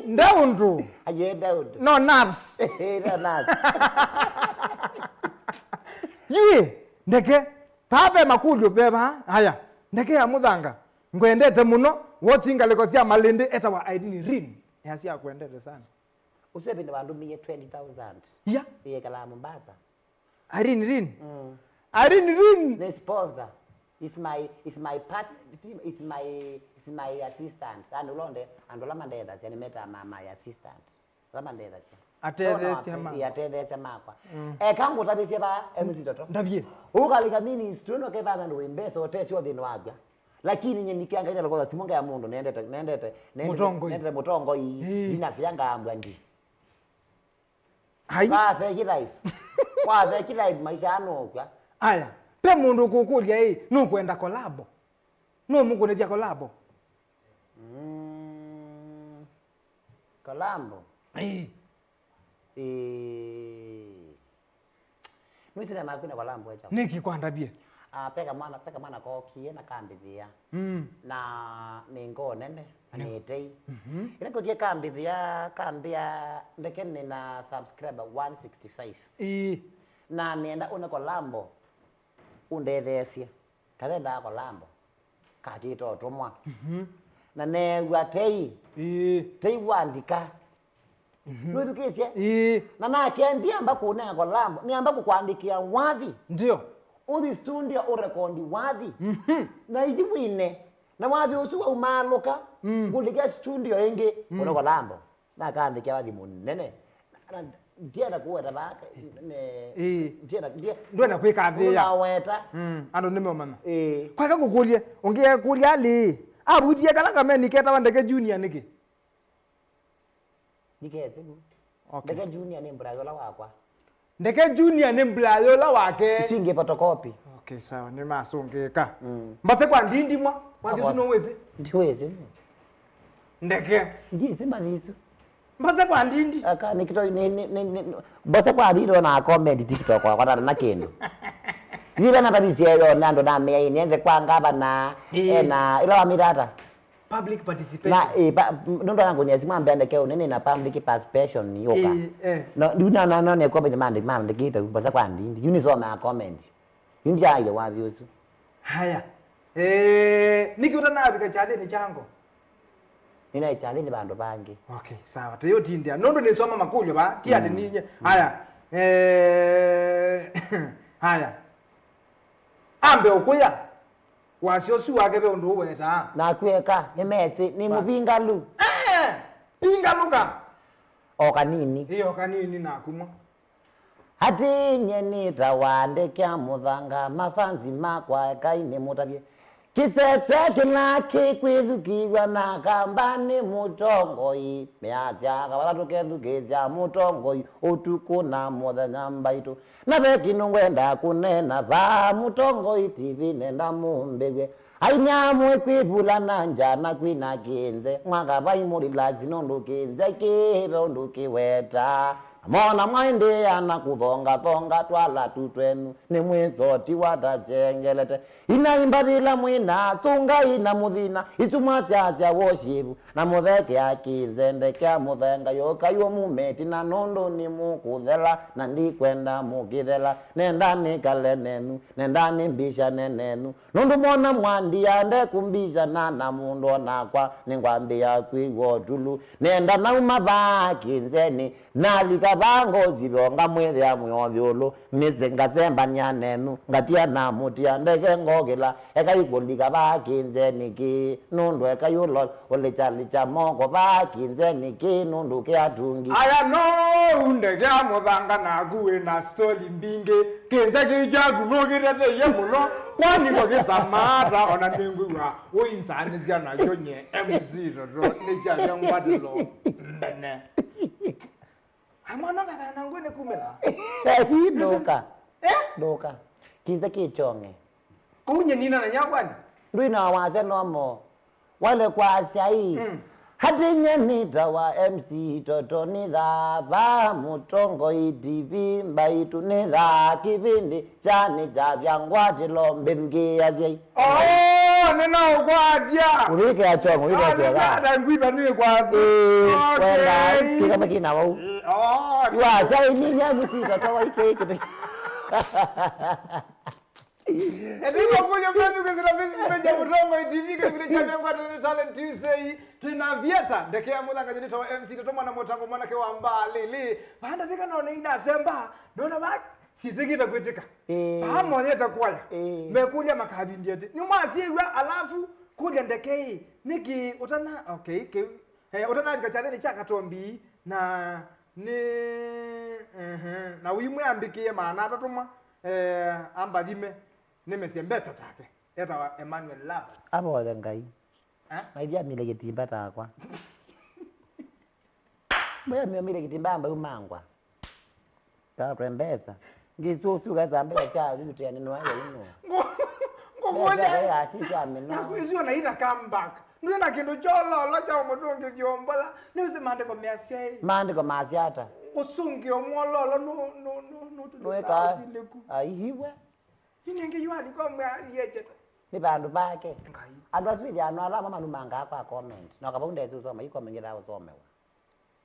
Ndaundu. Aye, ndaundu. No nerves. No nerves. Yui, ndeke. Vaa ve makũlyo ve vaa. Aya, ndeke ya mũthanga. Ngwendete mũno. Watch ngalĩko sya malĩndĩ etawa Irene Rin. Yasya kwendete sana. Ũsu ĩvinda vandũmĩie twenty thousand. Ya. Ĩkalaa Mombasa. Irene Rin. Mm. Irene Rin. Nĩ sponsor. Is my, is my part, is my, is my assistant. Yani ũlonde andũ ala mandethasya nĩmetaa ma my assistant. Ala mandethasya. Atetheesya. So, no, makwa. Ĩ, atetheesya makwa. Mm. Eka ngũtavĩsye va M C Toto. Ndavye. Ũkalika ministry no kethana ndũ wĩ mbesa ũtesyo thĩnĩ wakwa. Lakini nye nikia Ngai nalokotha simu ngaya mũndũ nendete, nendete, nendete, mũtongoi. Nendete mũtongoi. Ĩ. Ndina fia ngambwa ndi. Ai. Kwa fake life. Kwa fake life maisha anokwa. Aya, pe mũndũ ũkũkũlya ĩ, nũkwenda kolabo? Nũmũkũnĩthya kolabo? Mm. Kolabo? Ĩĩ. Ĩĩ. Nũsina nakwina kolabo echa. Nĩkĩ kwandavye? Ah, peka mwana, peka mwana kokie na kambithia. Mm. Na nĩ ngoo nene, na nĩ ĩtei. Mhm. Ĩla kũkie kambĩthĩa, kambĩa ndeke nĩ na subscriber one sixty-five. Ĩĩ. Na nĩenda ũne kolabo, ũndetheesye. Kathendaa kolabo, kakĩte ũtũmwa. Mhm. Na neew'a tei. Ĩĩ. Tei wandika. Mhm. Nũthukĩĩsye? Ĩĩ. Na nake ndiamba kũnenga kolabo, nĩamba kũkwandĩkĩa wathi. Ndio. Ũthi studio ũrekondi wathi. Mhm. Na ithyĩ wine. Na wathi ũsu waumaalũka, mm, ngũlĩkĩa studio ĩngĩ, mm, ũne kolabo. Nakaandĩkĩa wathi mũnene. Ana ndienda kuweta vaka ne Ĩĩ. ndienda ndienda Ndwenda kwĩkathĩĩa. Naweta. Mm, andũ nĩmeũmanya. Ĩĩ. Kwaka kũkũlye, ũngĩekũlya alĩ, avutie kala kameni ketawa Ndeke Junior nĩkĩ? Ndikesi ku. Okay. Ndeke Junior nĩ brother ũla wakwa. Ndeke Junior nĩ brother ũla wake. Isu ingĩ photocopy. Okay, sawa, nĩmasũngĩka. Mm. Mbase kwa ndindi mwa, kwa Yesu no wezi. Ndiwezi. Ndeke. Ndisi mathisu. Mbase kwa ndindi. Aka nikito ni ni ni ni ni- mbose kwa ndindi na comment TikTok kwa kwa na kindu. Vile na tabisi yo na ndo na mea ni ende kwa ngavana. Ĩĩ. Ena ila wa mitata. Public participation. Na eh, pa, nũndũ anangonia simu ambia ndeke ũnene na public participation yoka. Eh, eh. No, ndu na na na ne comment mande mande kita mbasa kwa ndindi. Yu nisoma comment. Yu ndiaye wathi ũsu. Haya. Eh, niki utanavika chaleni chango. Nina chaleni vandu vangi. Okay, sawa. Tayotindya. Nũndũ nisoma makulyo ba, ti ati ninye. Haya. Eh, haya. Ambe ukuya. Wasya ũsu wake ve ũndũ ũwetaa. Naku eka, nĩmesĩ, nĩ mũvingalu. Eh! Vingaluka! O kanini. Ĩĩ, o kanini naku mwa. Ati nyie nĩtawa Ndeke ya Mũthanga, mafanzi makwa ekai nĩmũtavye. Kĩsese kĩla kĩkwĩthukĩĩw'a na kamba nĩ mũtongoi. Measya kavala tũkethukĩĩsya mũtongoi ũtukũ na mũthenya mbaitũ. Na ve kĩndũ ngwenda kũneena vaa, mũtongoi T V nenda mũmbĩw'e. Aini amwe kwĩvula na nja na kwina kĩnze, mwaka vai mũ relax nũndũ kĩnze kĩ ve ũndũ kĩwetaa. Na mona mwaendeea na kũthongathonga twalatu twenu, nĩ mwĩsoti watatengelete. Inai mbathi ila mwĩna, tũngai na mũthina, isu mwasyasya worship. Na mũthekea kĩnze, ndekea mũthenga, yoka yu mumeti na nũndũ nĩmũkũthela, na ndikwenda mũkĩthela. Nenda nĩkale nenyu, nenda nĩmbishane nenyu. Nũndũ mwona mwandia ndekũmbishana na mũndũ onakwa, nĩngwambĩĩa kwĩw'a ũtulu. Nenda nauma vaa kĩnzenĩ, nalika vaa ngosivyo ngamwĩthĩa mwĩ ũthyũlũ. Nĩsĩ ngasembany'a nenyu, ngatia na mũtia ndeke ngokĩla. Ekai kũlika vaa kĩnzenĩ kĩĩ, nũndũ ekai ũlo ũlĩkyalĩkya moko vaa kĩnzenĩ kĩĩ, nũndũ kĩ atungi. Aya no ũndekea mũthanga naku wĩ na sitoli mbingĩ. Kĩnze kĩu kyaku nũkĩteteie mũno, kwani ngũkĩsamaa ata ona nĩngwĩw'a ũinzaanĩsya nakyo nye M C Toto nĩkyasya ngwatĩlo mbene. Ai, mwana ngathana na ngwene kumela. Hii ndoka. Eh? Ndoka. Kinza kichonge. Kũu nye nina na nyakwani. Ndwina wasya nomo. Wale kwa asyai. Mm. Hati nye nĩtawa M C Toto nĩ thava mũtongoi T V mbaitũ nĩ thaa kĩvĩndĩ. Kyani kyavya ngwatĩlo mbĩthukĩĩasya. Oo, nĩnaũkwatya. Ũthĩkĩa kyongo wĩthasya thaa. Nĩkwata ngwĩtha nĩkwasĩ. Ĩĩ, wenda kĩkama kĩna vau. Ĩĩ, oo. Yu akyai nĩ nyamũ sitatoa ikĩĩ kĩtĩ. Ethĩwa kũlyo methukĩsĩla Facebook page ya Mũtongoi T V kĩvĩndĩ kya Nengwatĩle nĩ Talent Tuesday. Twĩna Aviator, ndeke ya mũthanga nyeni tawa M C Toto mwana mũtango mwanake wa mbaa lĩlĩ. Vanda tika none inasemba, nona va Sitĩkĩte kwĩtĩka. Ĩĩ. Vaa moyete kuaya. Ĩĩ. Mekũlya makavindie ati nĩmwasyĩw'a alafu kũlya ndeke ĩ nĩkĩ ũtana okay kĩ eh, ũtanavika kyathĩnĩ kya katombi na nĩ ehe na ũimwe ambĩkĩe maana atatũ mwa eh, ambathime nĩmesye mbesa take etawa Emmanuel Lovers. Avoya Ngai. Eh? Maithya mile kĩtimba takwa. Mbaya mĩomile kĩtimba amba umangwa. Kakwe mbesa. Ngĩsu ũsu kaza mbesa sya yutĩa nĩ nwa ya ino. Mbesa ya sisi amina. Naku isu ona ina come back. Ndwĩ na kĩndũ kyololo kya ũmũtũngĩthya ũmbola. Nĩ ũsĩ maandĩko measya ĩ. Maandĩko maasya ata? Ũsũngĩo mwololo nũ nũ nũ nũ nũĩka. Aihiwe. Nĩ nengĩ yu alikuwa mwe aliecheta. Nĩ vandũ vake. Ngai. Andũ asu ĩthĩa no ala amwe manumangaa kwa comment. Na kavau ndesi ũsoma i comment ngĩthaa ũsomewa.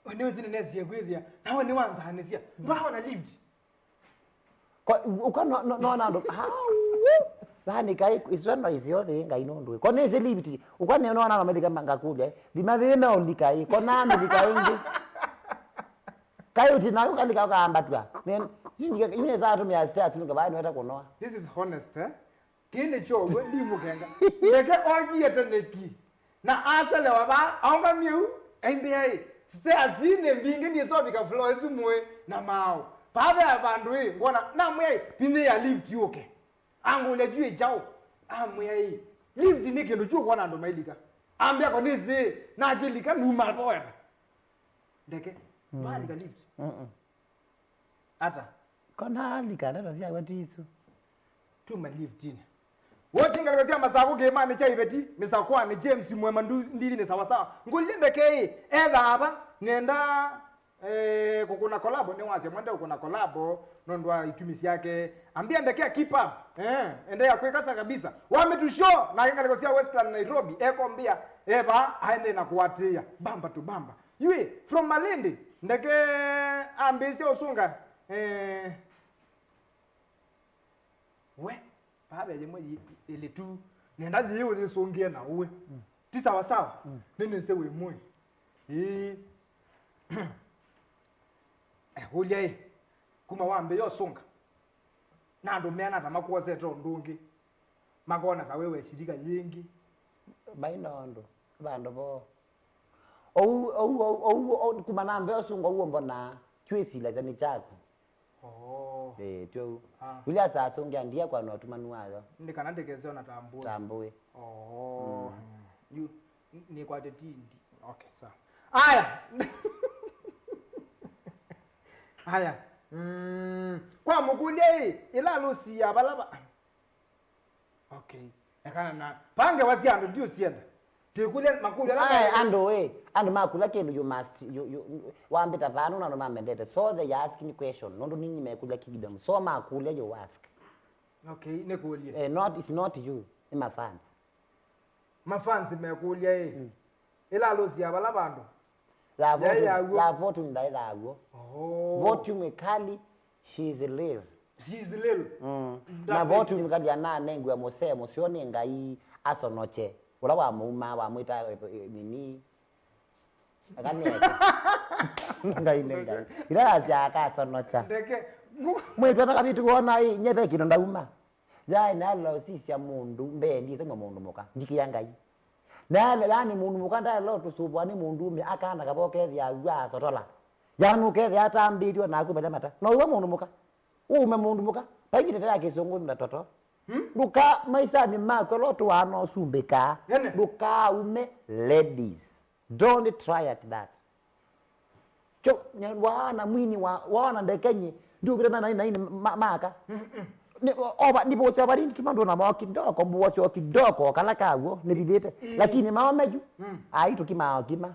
Nĩwĩsĩ nĩnesie kwĩthĩa nawe nĩwanzaanĩsya ndwaona lift. Ko uka no no no nando. Yaani kai iswe no isio the ngai no ndwe. Ko nĩ isi lift. Uka nĩ no na methika manga kule. Thima thime ulika i. Ko na methika ingi. Kai uti nayo kalika ukaambatwa. Nĩ nĩ za tumia stairs nĩ kaba nĩ weta kunoa. This is honest, eh? Kĩĩ nĩ kyow'o ndimũkenga. Ndeke okie tene ki. Na aselewa vaa, aũngamie u, aimbĩa ĩ, Stairs nĩ mbingĩ, nĩsovika floor ĩsu mũĩ na maaũ. Paa ve vandũ ĩ, ngona, namwĩa ĩ, vinyĩĩa lift yũke. Angũlya, yu ĩ kyaũ? Amwĩa ĩ, lift nĩ kĩndũ kyu ũkwona andũ mailika. Ambĩa ko nĩsĩ, nakĩlika numa voera. Ndeke, mm, ndwalika lift. Mm-mm. Ata? Kona alika, ndeto syakwa ti isu. Tuma liftinĩ. Woti ngalĩko sya Masakũ kĩĩmanĩ kya Iveti, Mĩsakwanĩ, James Mwema ndu-, ndithinĩ sawasawa. Ngũlilye ndeke ĩ, ethaa ava, nenda, eh, kũkũna kolabo, nĩwasya mwende kũkũna kolabo, nũndũ wa itumi syake. Ambia ndeke keep up, eh, endelea kwĩkasa kabisa. Wa Mĩtu Show, nake ngalĩko sya Western Nairobi, ekombia, eva, aende na kũatĩĩa. Bamba tu bamba. Yui, from Malindi, ndeke ambĩĩsya ũsũnga, eh, we, vaa ve yĩmwe yĩ-, ĩlĩ tu, nenda yĩĩ ũyĩsũngĩe na ũĩ. Mm. Ti sawa sawa? Mm. Nĩnĩsĩ wĩ mũĩ. Ĩĩ. Eh, ũlya ĩ, kuma wambĩĩa ũsũnga, na andũ meana ta makwosete ũndũ ũngĩ. Makona ta we weshilika yĩngĩ. Maina ũndũ, vandũ voo. Ou, ou, ou, ou, ou, kuma nambĩĩa ũsũnga ũu mbonaa, twĩsilasya nĩ kyaku. Oh. Eh, tyo. Ah. Ula sasũngĩa ndia kwa no tumanu wayo. Nĩ kana ndĩkese ona tambũĩ. Tambũĩ. Oh. Mm. Yu, n-, nĩkwate tindi. Okay, sawa. Aya. Aya. Mm. Kwa mũkũlya ĩ, ĩla lũsi ya vala va-, okay. Ekana na. Paa ngewa sya andũ ndiũsyenda. Tĩkũlya makũlyo ala. Aye, andũ ĩ, andũ makũlya kĩndũ, you must, you, you, wambĩta vanu na andũ mamendete. So they are asking question. Nũndũ ninyi mekũlya kingdom. So makũlya you ask. Okay, nĩkũlye. Eh, not, it's not you. Nĩ mafans. Mafans mekũlya ĩ. Mm. Ĩla lũsi ya vala vandũ. Thaa yaĩ votu, yaw'o. Thaa votu ndaĩ thaw'o. Oh. Votu mwĩkali, she is real. She is real. Mm. Na votu mwĩkali ananengiwa mũsee mũseo nĩ Ngai asonoche. Ũla wamũuma, wamwĩta, eh, eh, nini? Akanete. Ngai nĩ Ngai. Ila yasya akasonocha. Ndeke. Mwĩtwa na kavitu wona ĩ, nye ve kĩndũ ndauma. Yaani, nalosisya mũndũ mbee, ndiseng'wa mũndũ mũka, ndikĩa Ngai. Na yaani, mũndũ mũka ndaela ũtũsũvũa nĩ mũndũũme, akana kavo ũkethĩa w'asotola. Yaani, ũkethĩa atambĩtw'e naku mata mata. No iwe mũndũ mũka. Ũume mũndũ mũka. Vaingĩ tete ya kĩsũngũ na toto. Hmm? Ndũka maisanĩ maku, ela ũtũaa no ũsumbĩkaa. Nene. Ndũkaume ladies. Don't try at that. Cho, nya-, waona mwini wa, waona ndeke nye, ndiũkĩte na nai, nai, ma-, maka. Mm, mm. Ni, o-, ova, nivose ova rindi tuma ndona mao kidogo, mbuose o kidogo, kala kaw'o, nivithĩte. Ĩĩ. Lakini mao meju, mm, ai, tũkimaa kima.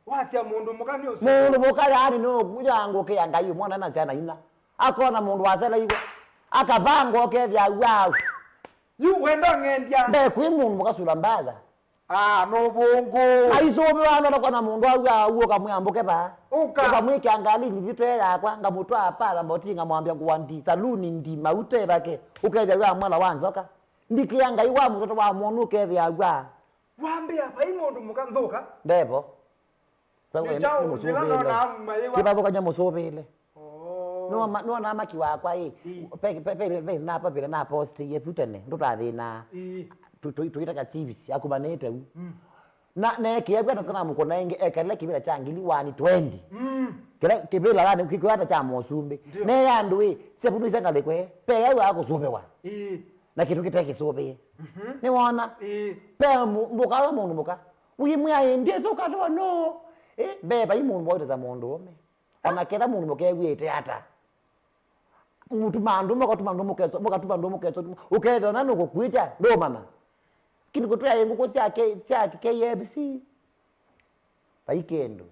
Wasya mũndũ mũka nĩ ũsu. Mũndũ mũka yani nĩ ũkuya ngũkĩa Ngai, mwana na syana ina. Akona mũndũ waselaiwe. Akavanga ũkethĩa wau. Yu wenda ng'endia. Ndekwĩ mũndũ mũka sula mbatha. Ah, no vongo. Aisũvĩwa no nakona mũndũ au au ũkamwĩa mbũke vaa. Ũka. Ũkamwĩkĩa ngalini thitwe yakwa, ngamũtwaa pala mboti, ngamwambia ngũa ndi saluni ndi mauta ĩvake. Ũkethĩa wĩa mwala wa nzoka. Ndikĩa Ngai wa mũtoto wa mũndũ ũkethĩa w'a. Wambĩa vai mũndũ mũka nthũka. Ndevo. Nĩ kyaũ, nĩ mũsũvĩle. Kĩvathũkany'a mũsũvĩle. Oh. Nĩwona, nĩwona maki wakwa ĩ. Ĩ. Pe, pe, pe, pe, napa vĩla na post ye pu tene, ndũtathĩna. Ĩ. Tu, tu, tuitaka chips, akumanĩte u. Mm. Na, na ekĩa kwenda kana mũkona ĩngĩ, ekele kĩvĩla kya ngili one twenty. Mm. Kĩla kĩvĩla yani, kĩkwata kya mũsumbĩ. Ndio. Ne ya andũ ĩ, sepu nũisa ngalĩko ĩ, pe yau akũsũvĩwa. Ĩ. Na kĩndũ kĩte kĩsũvĩe. Mhm. Nĩwona? Ĩ. Pe mu-, mũka wa mũndũ mũka. Wimwĩa ĩ, ndĩsĩ ũkatwa no. Ĩ, mbee vai mũndũ waitasa mũndũ ũme. Ona ketha mũndũ mũkew'ĩte ata. Mũtuma andũ, mũkatuma andũ mũketwa, mũkatuma andũ mũketwa, ũkethwa na nũkũkwĩtya, ndũmana. Kĩndũ kũtwĩa ngũkũ sya K-, sya K F C. Vai kĩndũ.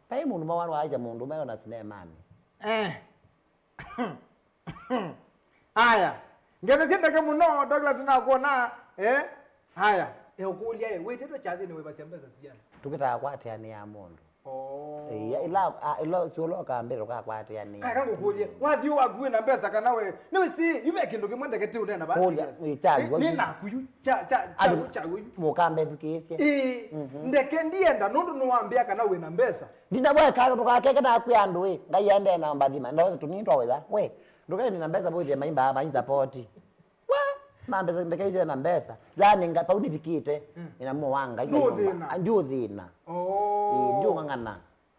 Vai mũndũ mawana waĩtya mũndũ ũme ona sinemanĩ. Eh. Aya. Ngethesie ndeke mũno, Douglas nakuona, eh? Aya. Eũkũlya, eh, wĩtĩtwe kyathĩnĩ wĩvasya mbesa siana? Tũkĩtaa kwatĩanĩa mũndũ. Oh. Ĩĩ, ila, a, ila, si ũla ũkambĩte ũkakwatĩanĩa. Kaka ngũkũlye, wathi waku wĩna mbesa kana we, nĩwĩsĩ, yu ve kĩndũ kĩmwe ndeke ti ũnena va serious. Kũlya, ĩ, kya w'o. Nĩ naku yu, kya, kya, kya, andũ, kya yu. Mũkambethukĩĩsye. Ĩĩ, mhm, ndeke ndienda, nũndũ nĩwambĩa kana wĩna mbesa. Ndina we kaka tũkakeke nakwĩa andũ ĩ, Ngai aendee na mbathima. Ndaweza tũnini twaweya. We, ndũkaini na mbesa bothi maimba, maisapoti. Wa, mambe ndeke ise na mbesa. Yani nga pau nivikite. Mm. Ina mo wa Ngai. Ndũthĩna. Ndiũthĩna. Oh. Ĩ, ndiũng'ang'ana.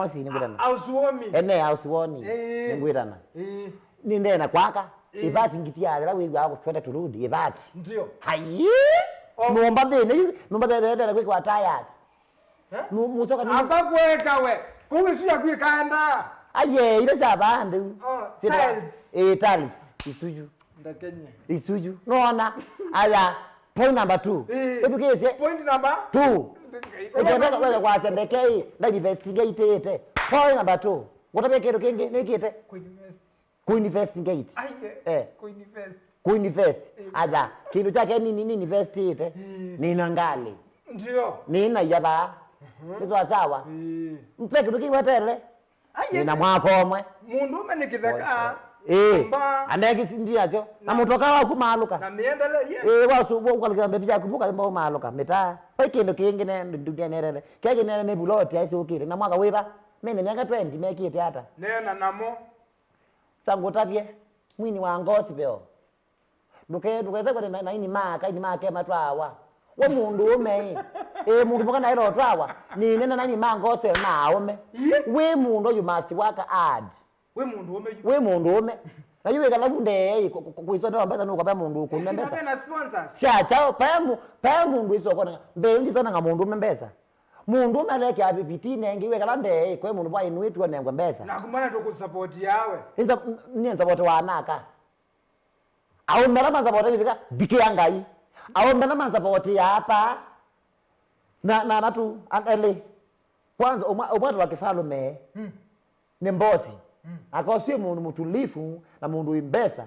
mosi, nĩngwĩtana. Ausuomi. Ene ausuoni. Ĩĩ. Nĩngwĩtana. Ĩĩ. Nĩndeena kwaka. Ĩĩ. Ĩvati ngitia yĩla wĩw'aa kũtweta tũludi, ĩvati. Ndio. Hai! Oh. Nyũmba thĩnĩ, nyũmba thĩnĩ, ndeena kwĩkĩwa tires. Eh? Mu-, musoka ni- Amba kweka we. Kũu ĩsu yaku ĩkaenda. Aye, ile sya vaa ntheu. Oh, tiles. Eh, tiles. Isuju. Ndakenye. Isuju. Nona. Aya. Point number two. Eh. Ĩthukĩĩsye. Point number two. Ndeke-, ĩkenda weka kwasya ndeke ĩ, na investigate ĩte. Point number two. Ngũtavya kĩndũ kĩngĩ, nĩkĩte? Kũinvest. Kũinvestigate. Aiye. Eh. Kũinvest. Kũinvest. Eh. Atha, kĩndũ kyake nini, nini vestĩte. Eh. Nina ngalĩ. Ndio. Nina yava. Mhm. Nĩ sawa sawa. Eh. Mpe kĩndũ kĩwetere. Aiye. Nina mwaka ũmwe. Mũndũ ũme nĩ kĩtheka. Eh. Mba. Andeki ndia syo. Na mũtoka waku malũka. Na mĩendele, yes. Eh, wasu, wa ũkalũkĩra mbevi yaku, mũka mba malũka. Mĩtaa. Vai kĩndũ kĩngĩ ne, ndunia nerere. Kĩngĩ nerere nĩ buloti, aisi ũkĩte. Na mwaka wĩva? Mene myaka twenty mekĩte ata? Neena namo. Sa ngũtavye, mwini wa gospel. Ndũke-, ndũkethekwe na, na ini maka, ini make matwawa. We mũndũ ũme ĩ. Ĩ, mũndũ mũka naĩla ũtwawa. Nĩnena na ini ma gospel na aũme. Ĩ? Wĩ mũndũ, you must work hard. Wĩ mũndũ ũme yu. Wĩ mũndũ ũme. Na yu wĩkala vu ndee ĩ, kũ-, kũ-, kũ-, kwĩsonea mbesa nũkwa pe mũndũ ũkũne mbesa. Ĩkatena sponsors. Sya chao, pe mu-, pe mũndũ iso kona. Mbee ngi sona nga mũndũ ũme mbesa. Mũndũ ũme alekea bibiti nengi wĩkala ndee ĩ, kwe mũndũ bwa inũĩ tuonengwe mbesa. Na kumana tũkũsupport yawe. Nĩ support wa naka. Aũme ala mansavote vivika, thikĩa Ngai. Aũme ala mansavote ya apa. Na, na, na tu, an-, elĩ. Kwanza, ũmwa-, ũmwatũ wa kĩfalume, mm, nĩ mbosi. Mm. Akosie mũndũ mũtulifu na mũndũ wĩ mbesa.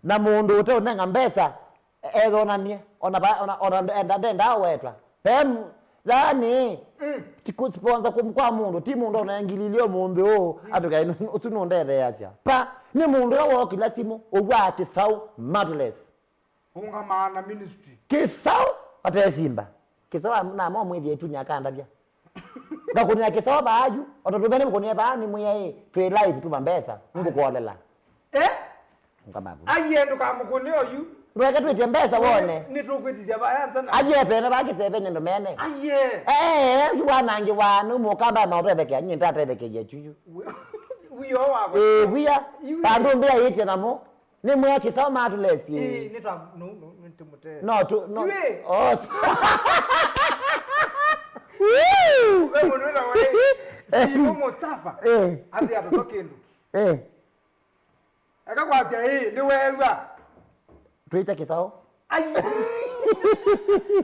Na mũndũ ũteũnenga mbesa, ethonanie. Ona va-, ona, ona nde-, nde-, ndendaa wetwa. Pe m-, yaani, mm, ti kũsponsor kũ-, kwa mũndũ, ti mũndũ ona ngili ilĩ ũmũnthĩ ũũ, mm, atũkae, "Ũsu nũndetheeasya." Pa, nĩ mũndũ ũla wookĩla simũ, ũw'aa kĩsaũ, Mattress. Ũngamaa na ministry. Kĩsaũ, atesimba. Kĩsaũ am-, nama ũmwĩthĩa ĩtunĩ akandavya. Ngakũnĩa kĩsaũ vaa yu, o tondũ mene mũkũnĩe vaa nĩ mwĩa ĩ, twĩ live tuma mbesa, ngũkũolela. Eh? Ngamavu. Aiye, ndũkamũkũne oyu. Ndũeke twĩtye mbesa wone. Nĩ-, nĩtũkwĩtisya vaya nzana. Aiye, pene vaa kĩsevenye ndũmene. Aiye. Eh, yu wanangĩ wa nũ mũkamba maũtethekeya, nyie ndatethekeie chuyu. Wi-, wio wakwa. Eh, wia. Iwe. Vandũ mbĩa yĩtye namo. Nĩ mwĩa kĩsaũ Mattress. Ĩĩ, nĩ ta, no, no, nĩ tũmũtee. No, tu, no. Iwe. Oh. We mũndũ wĩtawa ĩ, Steve Mustafa. Eh. Athi atoto kĩndũ. Eh. Eka kwasya ĩ, nĩ weew'a. Twĩte kĩsaũ. Ai.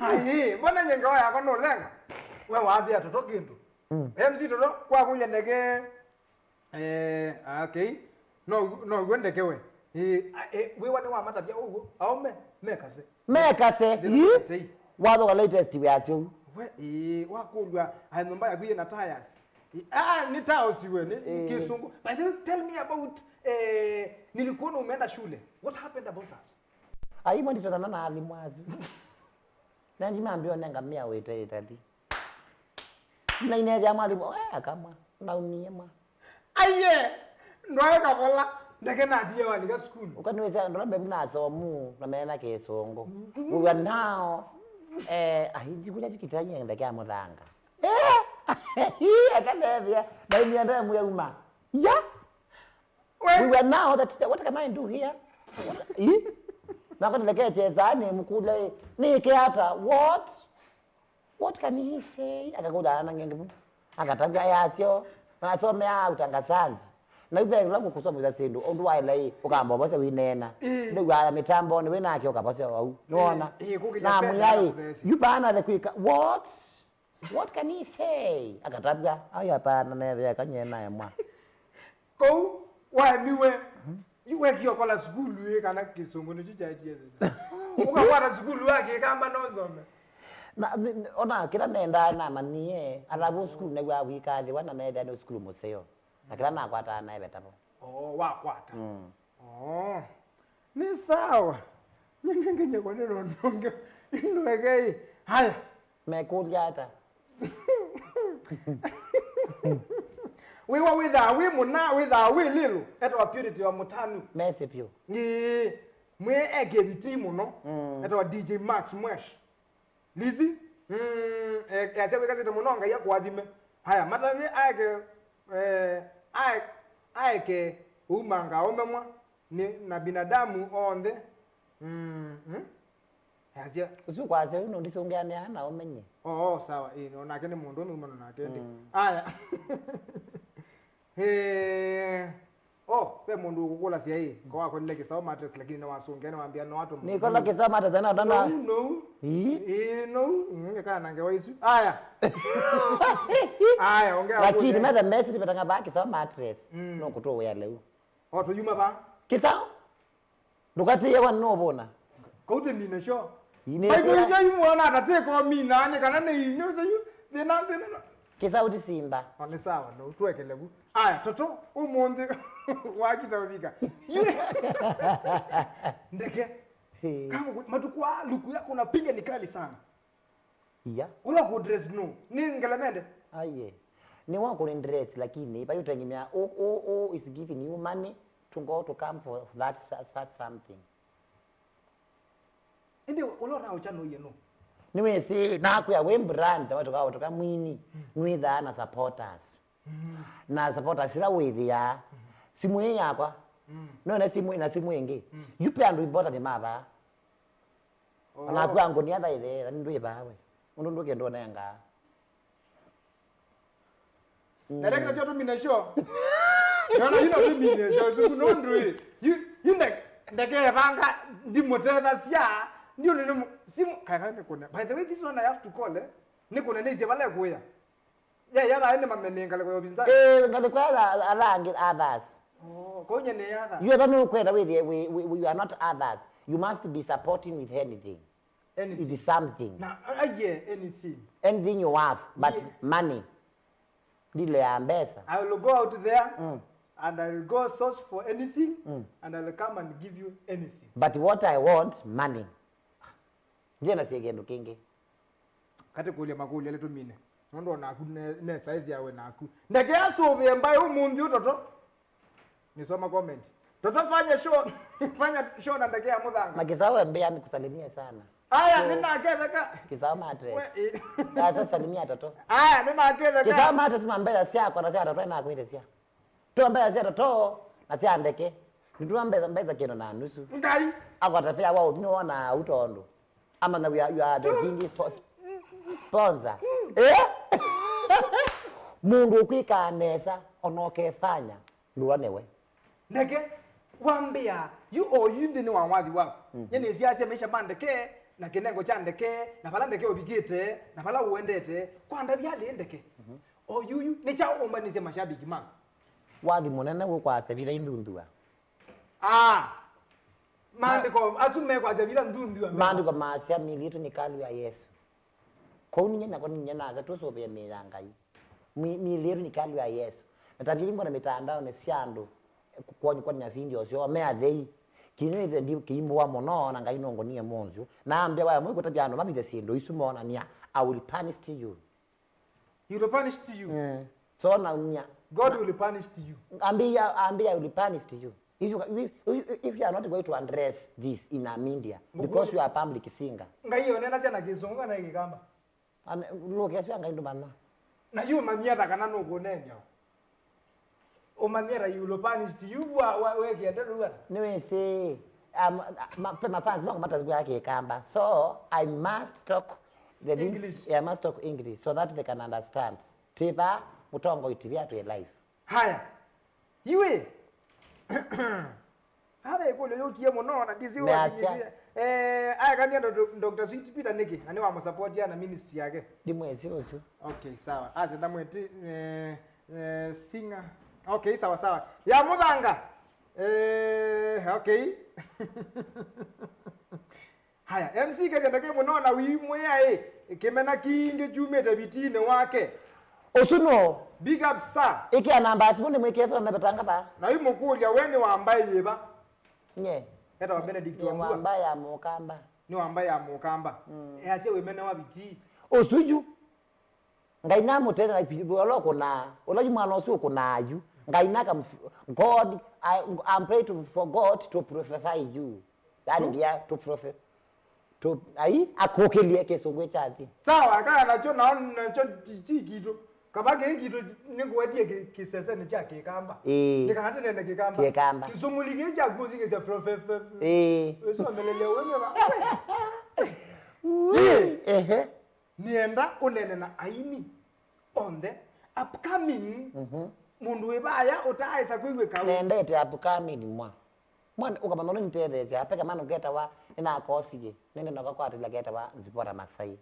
Ai, mbona nyengeo yakwa nũlenga? We wathi atoto kĩndũ. Mm. M C Toto, kwakũlya ndeke. Eh, okay. No, no, w'o ndeke we. Eh, a, eh, wĩwa nĩ wamatavya ũguo. Aũme, mekase. Mekase. Thĩna ii. Mekase ii. Wathoka latest wĩasya ũu. We, eh, wakũlw'a, a, nyũmba yaku yĩna tires. Eh, ah, nĩ tiles we, nĩ, nĩ, eh, kĩsũngũ. By the way, tell me about, eh, nilikuona umeenda shule. What happened about that? Ai, mwa nditũthana na alimũ asu. Na ndimambia ũnenga mĩa wĩte ĩtali. Na inethĩa mwalimũ, "Eh, akamwa, naumie mwa." Aiye, ndwae kavola, ndeke nathie walika sukulu. Ũkanĩwĩsya andũ ala mevu na asomu, na mena kĩsũngũ. We were now, eh, ai, nzikũlya kĩtanyie ndeke ya mũthanga. Eh, akanethĩa, naumie ndemwĩa uma. Ya? We were now that, what can I do here? What, ĩ? Nako nilekete saa nĩ mkule, nĩ ke ata? What? What can he say? Akakula ana ngenge. Akatavya yasyo. Nasomea utangazaji. Na ibe la kukusomeza sindu. Undu wa ile ukamba bose winena. Ndio wa mitambo ni wena ke ukabose wau. Nuona? Na muyai. You bana the quick. What? What can he say? Akatavya. Ayo hapana, neve akanyena ya mwa. Kou waemiwe, yu wekie ũkola sukulu ĩ kana kĩsũngũ nĩkyo kyaetie thĩna. Ũkakwata sukulu ya kĩkamba no ũsome. Na, ni- ni- ona kĩla nendaa namanyie, alavu sukulu nĩw'a wĩkathĩwa na neethĩa nĩ sukulu mũseo. Na kĩla nakwataa naĩ vetavo. Oo, wakwata. Mm. Oo. Nĩ sawa. Nyingĩ nginyekwa nĩ nũndũ ũngĩ. Nĩndũekei. Haya. Mekũlya ata? Wĩwa wĩthaa wĩ mũna, wĩthaa wĩ lĩlũ, etawa Purity wa Mũtanu. Mesĩ vyũ. Ĩĩ, mwĩe e kĩvitii mũno, etawa D J Max Mwesh. Lizzy, mm, e- easya wĩkasĩte mũno, Ngai akũathime. Haya, matavye aeke, eh, ae- aeke ũumanga aũme mwa, nĩ na binadamu onthe. Mm, mm. Easya. Ũsu kwasya ũu nũndisũngĩanĩa na ũmenye. Oo, sawa. Ĩĩ, no nake nĩ mũndũ ũmwe, no nake ndĩ. Mm. Aya. Eh, oh, ve mũndũ ũkũkũlasya ĩ, ko wakolile Kĩsaũ Mattress, lakini nĩwasũngĩa, nĩwambĩa no atũ. Nĩkola Kĩsaũ Mattress, na ũtana. No, no. Ii? Ĩĩ, no. Mm, ngekaa na ngewa isu. Aya. Aya, ongea. Lakini kũle. Metha message metanga ba Kĩsaũ Mattress. Mm. No kũtũwĩa leu. O tũyuma ba. Kĩsaũ? Ndũkatĩĩe wa nũvũna. Kaute mine syo. Ine. Maitũ inya imwana atatĩko mina nĩ kana nĩ inyo sayu. Thĩna, thĩna. Kĩsaũ ti simba. O, nĩ sawa, no twekele vu. Aya, Toto, ũmũnthĩ wakita ũvika. Ndeke. Hey. Kama ku- matukũ aa luku yako unapiga ni kali sana. Iya. Ũla kũ dress no. Nĩ ngelemende. Aiye. Nĩ wa kũ dress, lakini, by you telling me, oh, oh, oh, is giving you money to go to come for that, that, that something. Ĩndĩ ũla ũnaũkya nũie nũ? Nĩwĩsĩ, nakwĩa wĩ brand, watuka, watuka mwini, nwĩthaa na supporters. Na supporters ila wĩthĩaa. Simũ ĩĩ yakwa. Nĩona simũ ĩĩ na simũ ĩngĩ. Yu pe andũ important mavaa. Oh. Ona kwĩa ngũnia thaithe, na ndwĩ vaa we. Ũndũ ndũkenda ũnengaa. Mm. Na ndakĩta tyo tũmine syo. Nona ino tũmine syo, suku nũndũ ĩ. Yu, yu nde- ndekevanga ndimũtethasya, ndi ũndũ nĩ mu- simu, kaka nĩ kũne. By the way, this one I have to call, eh. Nĩ kũne nĩ ise vala ĩkũya. Yeah, yeah, ĩndĩ mamenye ngalĩko ya ũvinzani. Eh, ngalĩko ya ala, ala angĩ, others. Oh, kau nye nĩ other. You ever know kwenda with, with, with, you are not others. You must be supporting with anything. Anything. It is something. Na, uh, yeah, anything. Anything you have, but yeah. Money. Ndile ya mbesa. I will go out there, mm, and I will go source for anything, mm, and I will come and give you anything. But what I want, money. Ndiena sie kĩndũ kĩngĩ. Katĩ kũlya makũlyo ala tũmine. Nũndũ o naku ne- nesa ĩthĩawe naku. Ndeke asũvĩe mbaĩ ũmũnthĩ ũtoto. Nisoma comment. Toto fanya show. Fanya show na ndeke ya mũthanga. Na Kĩsaũ mbea nikusalimie sana. Aya, so, nĩnaketheka. Kĩsaũ Mattress. We, eh. Sasa salimia Toto. Aya, nĩnaketheka. Kĩsaũ Mattress ma mbesa syakwa na sya Toto nakwĩtĩsya. Twa mbesa sya Toto na sya ndeke. Nĩtwa mbesa, mbesa kĩndũ na nusu. Ngai. Akwata fare wa ũthi nĩwona ũto ũndũ. Amanya we are, you are the big spo- sponsor. Eh? Mũndũ ũkwĩkaa nesa, ona ũkefanya, ndũonewe. Ndeke, wambĩa, yu o yu nthĩnĩ wa wathi waku. Mhm. Nye nĩsiasya maisha ma ndeke, na kĩnengo kya ndeke, na vala ndeke ũvikĩte, na vala ũendete, kwa ndavya alĩ ndeke. Mhm. O yuyu, nĩ kyaũ ũmbanĩsye mashabiki maku? Wathi mũnene wĩkwasya vila inthunthua. Ah! Maandĩko asu mekwasya vila nthunthua. Maandĩko maasya, "Mĩĩlĩ yitũ nĩ ĩkalũ ya Yesũ." Kwoou ninyie nakwa ninyie nasa tũsũvĩe mĩĩ ya Ngai. Mĩ- mĩĩlĩ yitũ nĩ ĩkalũ ya Yesũ. Na ta vingwa na mĩtandaonĩ sya andũ, kwonywa kwonywa video syoo me athei. Kinyuithe ndi kĩimbũa mũno na Ngai nũngũnie mũnzũ. Naambĩa waya mwĩ kũtavya andũ mavithe syĩndũ isu moonania, "I will punish you." He will punish you. Mm. So naumia. God will punish you. Ambia, ambia will punish you. If you, if, if, if you are not going to address this in a media, because you are a public singer. Ngai onena syana kĩsũngũ kana Kĩkamba? Lũkĩa sya Ngai ndũmanya. Na yu ũmanyia ta kana nũkũneenea. Ũmanyia ta you will punish you wa, wa, wekĩete rĩu ata? Nĩwĩsĩ, um, ma, pe mafans makwa matazigwaa Kĩkamba. So, I must talk the things, English. Yeah, I must talk English so that they can understand. Tiva, mũtongoi tiva twĩ live. Haya. Iwe. Ave ĩkũlyo yũkie mũno na ndisi. Measya. Eh, aekania Doctor Sweet Peter nĩkĩ? Na nĩwamũsupportia na ministry yake. Ndimwĩsĩ ũsu. Okay, sawa. Ase ndamwĩti, eh, eh, singer. Okay, sawa, sawa. Ya mũthanga. Eh, okay. Haya, M C kethenda ke mũno na wimwĩa ĩ, kĩmena kingĩ kyumĩte vitinĩ wake. Ũsu no. Big up, sir. Ĩkĩa namba ya simũ nĩmwĩkĩe sura na vetanga va. Na wĩ mũkũlya, we nĩ wa mbaĩ yĩva? Nye. Etawa Benedict Nye Wambua. Wa mbaĩ ya Mũkamba. Nĩ wa mbaĩ ya Mũkamba. Mm. Easya wĩmene wa vitii. Ũsu yu. Ngai namũtethya, ũla ũkũnaa, ũla yu mwana ũsu ũkũnaa yu. Ngai naka, God, I, I'm praying to, for God to purify you. Yani, to? Ngia, to profe-, to, ai, akũkĩlye kĩsũngũ kya thi. Sawa, kaya nakyo, nao nakyo ti, ti kitũ. Kaba kĩĩ kitũ nĩngũwetie kĩ-, kĩsesenĩ kya Kĩkamba. Ĩĩ. Nĩ kana tũnene Kĩkamba. Kĩkamba. Kĩsũngũli kĩĩ kya kũthingĩsya profe-, fe-, fe-, ĩĩ. Ĩsomelelya ũĩ nĩva. Ũĩ, ehe. Nĩenda ũnene na aini onthe, upcoming, mhm, mũndũ wĩ vaya ũtaaĩsa kwĩw'ĩka wĩ. Nendete upcoming mwa. Mwana ũkamanya ũndũ nĩtetheesya, apeke mwana ũketawa, nĩnakosie, nende nokakwatĩla ketawa Zipporah Masai.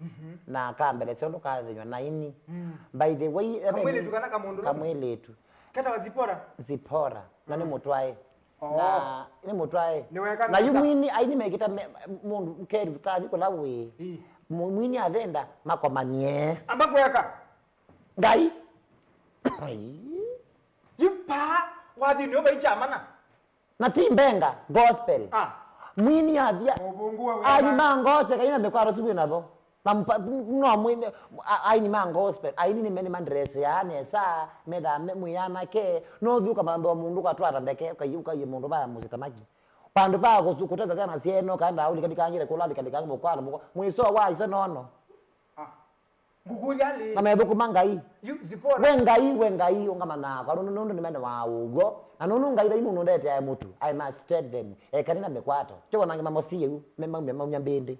Mhm. Na akambelesya ũndũ kathĩnywa na aini. Mm. By the way, kamwĩlĩtu kana kamũndũ? Kamwĩlĩtu. Ketawa Zipporah? Zipporah. Na nĩ mũtwae. Oh. Na nĩ mũtwae. Nĩweka na yu nesa. Mwini, aini mekĩta me-, mũndũ keri kathi kũla wĩ. Ii. Mu-, mwini athenda makomanie. Amba kweka. Ngai. Ai. Yu paa wathi nĩ ũvai kyamana. Na ti mbenga, gospel. Ah. Mwini athia. Ũvũngũ wa wĩa. Aini ma gospel, kaina mĩkwaro tu wĩ natho. Na mpa-, no mwene, a-, aini ma gospel, aini nĩ mene mandress ya nesa, metha me-, mwĩanake, no thiũka mantho mũndũ kwatwata ndeke, ũkai-, ũkaie mũndũ vaya mũsitamaki. Vandũ va kũsu-, kũtesa syana syeno, kaenda aũlika ndikangire kũla, lika, lika, mũkwano, mũkwa-, mwiso wa iso nono. Ah. Ngũkũlya lĩ. Na methũkũma Ngai. Yu, Zipporah. We Ngai, we Ngai, ũngamana nakwa, nũndũ, nũndũ nĩmene wa ũw'o, na nũndũ Ngai vai mũndũ ndeteae mũtu, I must tell them, ekani na mĩkwato. Kyo wanange mamosie yu, me-, maumya, maumya mbĩndĩ.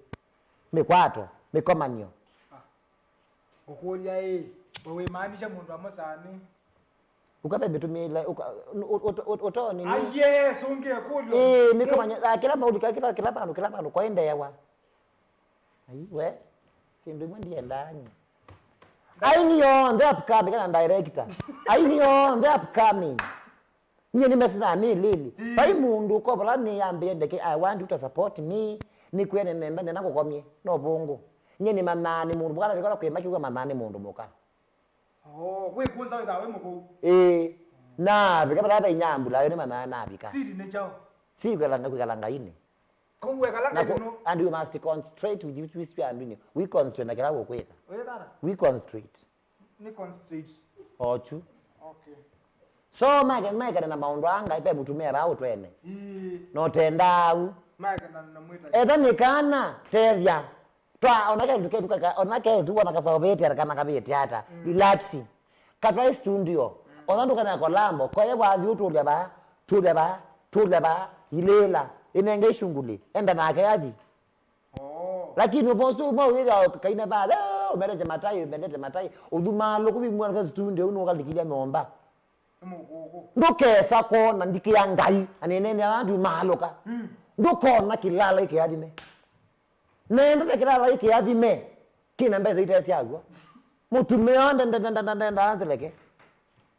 Mĩkwato, mĩkomanio. Ah. Ngũkũlya ĩ, we wĩmaanisha mũndũ amũsani? Ũkathe mĩtũmĩĩle, ũka-, ũ-, ũ-, ũ-, ũtoni nĩ. Aiye, sũngĩe kũlyo. Ĩĩ, mĩkomanya, ah, kĩla maũlika, kĩla, kĩla vandũ, kĩla vandũ, kwaendeewa. Ai, we, syĩndũ imwe ndiendaa nyie. Aini onthe upcoming, kana director. Aini onthe upcoming. Nyie nĩmesithaa nĩ lili. Ii. Vai mũndũ ũkovola nĩyambĩe ndeke, I want you to support me. Nĩkwĩa nenda, nenda ngũkomye. No vũngũ. Nyie nĩmanaa nĩ mũndũ mũka, na vĩkala kwĩma kĩw'a manaa nĩ mũndũ mũka. Oh, wĩkũnza wĩthaa wĩ mũkũu. Ĩĩ. Na vĩka vala vainyambula, ayo nĩmanaa navika. Siri nĩ kyaũ? Si kwĩkalanga, kwĩkalanga ini. Kũu wekala na kĩndũ kũ-, no. And you must concentrate with you, with you and doing. We concentrate na kĩla ũkwĩka. Wĩkala? We concentrate. Nĩ concentrate. Ochu. Okay. So, maeke, maekane na maũndũ aa Ngai pe mũtumĩa vaa ũtwene. Ii. No tendaa u. Maekana na mwĩta. Etha nĩ kana, tethya. Twa, ona kelĩtu ketu kaka, ona kelĩtu wona kasaũvĩte kana kavĩte ata. Mm. Relax. Katwae studio. Mm. Ona ndũkana kolabo, koye wathi ũtũlya vaa, tũlya vaa, tũlya vaa, ilĩla, ĩnenge icungulĩ, enda nake athi. Oh. Lakini ũvosu ũmwe wĩthĩawa kaina vaa, "Eh, ũmendete matai, ũmendete matai." Ũthumaa lũkũ vimwana ka studio, ũnũkalikilya nyũmba. Nĩ mũkũkũ. Ndũkesa kona ndikĩa Ngai, anenene andu maalũka. Mm. Ndũkona kĩlala ikĩathime. Nendete kĩlala ikĩathime. Kĩna mbesa itesya w'o. Mũtumĩa ndenda, ndenda, ndenda, ndenda, anzileke.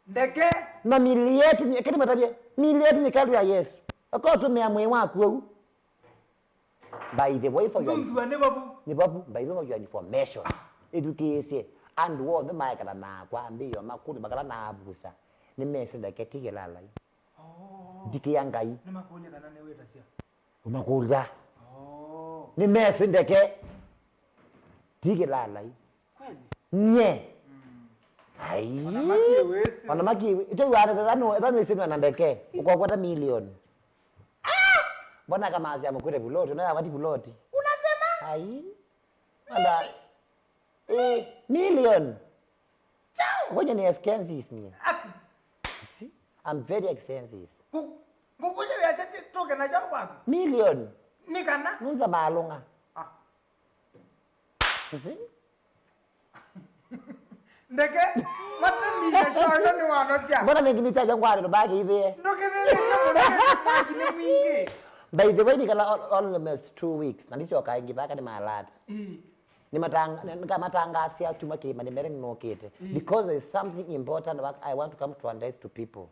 Ndeke. Na mili yetu ni, kĩrĩ matavye, mili yetu nĩ hekalu ya Yesu. Akotumĩa mwĩĩ waku ũu. By the way, for your, nthunzua nĩ vavu. Nĩ vavu, by the way, for your information. Ĩthukĩĩsye, andũ onthe maekana nakwa, ambĩĩo makũlĩ makala na avusa. Nĩmesĩ ndeke ti kĩlalai. Oh. Ndikĩa Ngai. Nĩmakũlya kana nĩwĩtasya. Ũmakũlya. Oh. Nĩmesĩ ndeke ti kĩlalai. Kweli? Nye. Mm. Ai. Ona makiwĩsĩ. Ona makiwi. Ite wale tata no, tata no isinwa na ndeke. Ukokwata milioni. Mbona kama asia mukure buloti, na wati buloti. Unasema? Ai. Ala. Eh, million. Chao. Ngoja ni expenses ni. Aku. See? I'm very expensive. Ku- Ngukuja wĩasya ti- tũke na chao kwaku. Million. Ni kana? Nunza malunga. Ah. See? Ndeke matemile shoyo nĩ wanosya. Mbona ningĩ nitaja ngwale ndobaki ivie? Ndũkĩthĩlĩte mũno nĩ mwaki nĩ mwingĩ. By the way, nikala al- almost two weeks. Na nisyo kaingi baka ni malat. Ii. Nĩmatang- nĩkamatangaasya kyumwa kĩĩma nĩmere nĩnũkĩte. Because there is something important that I want to come to announce to people.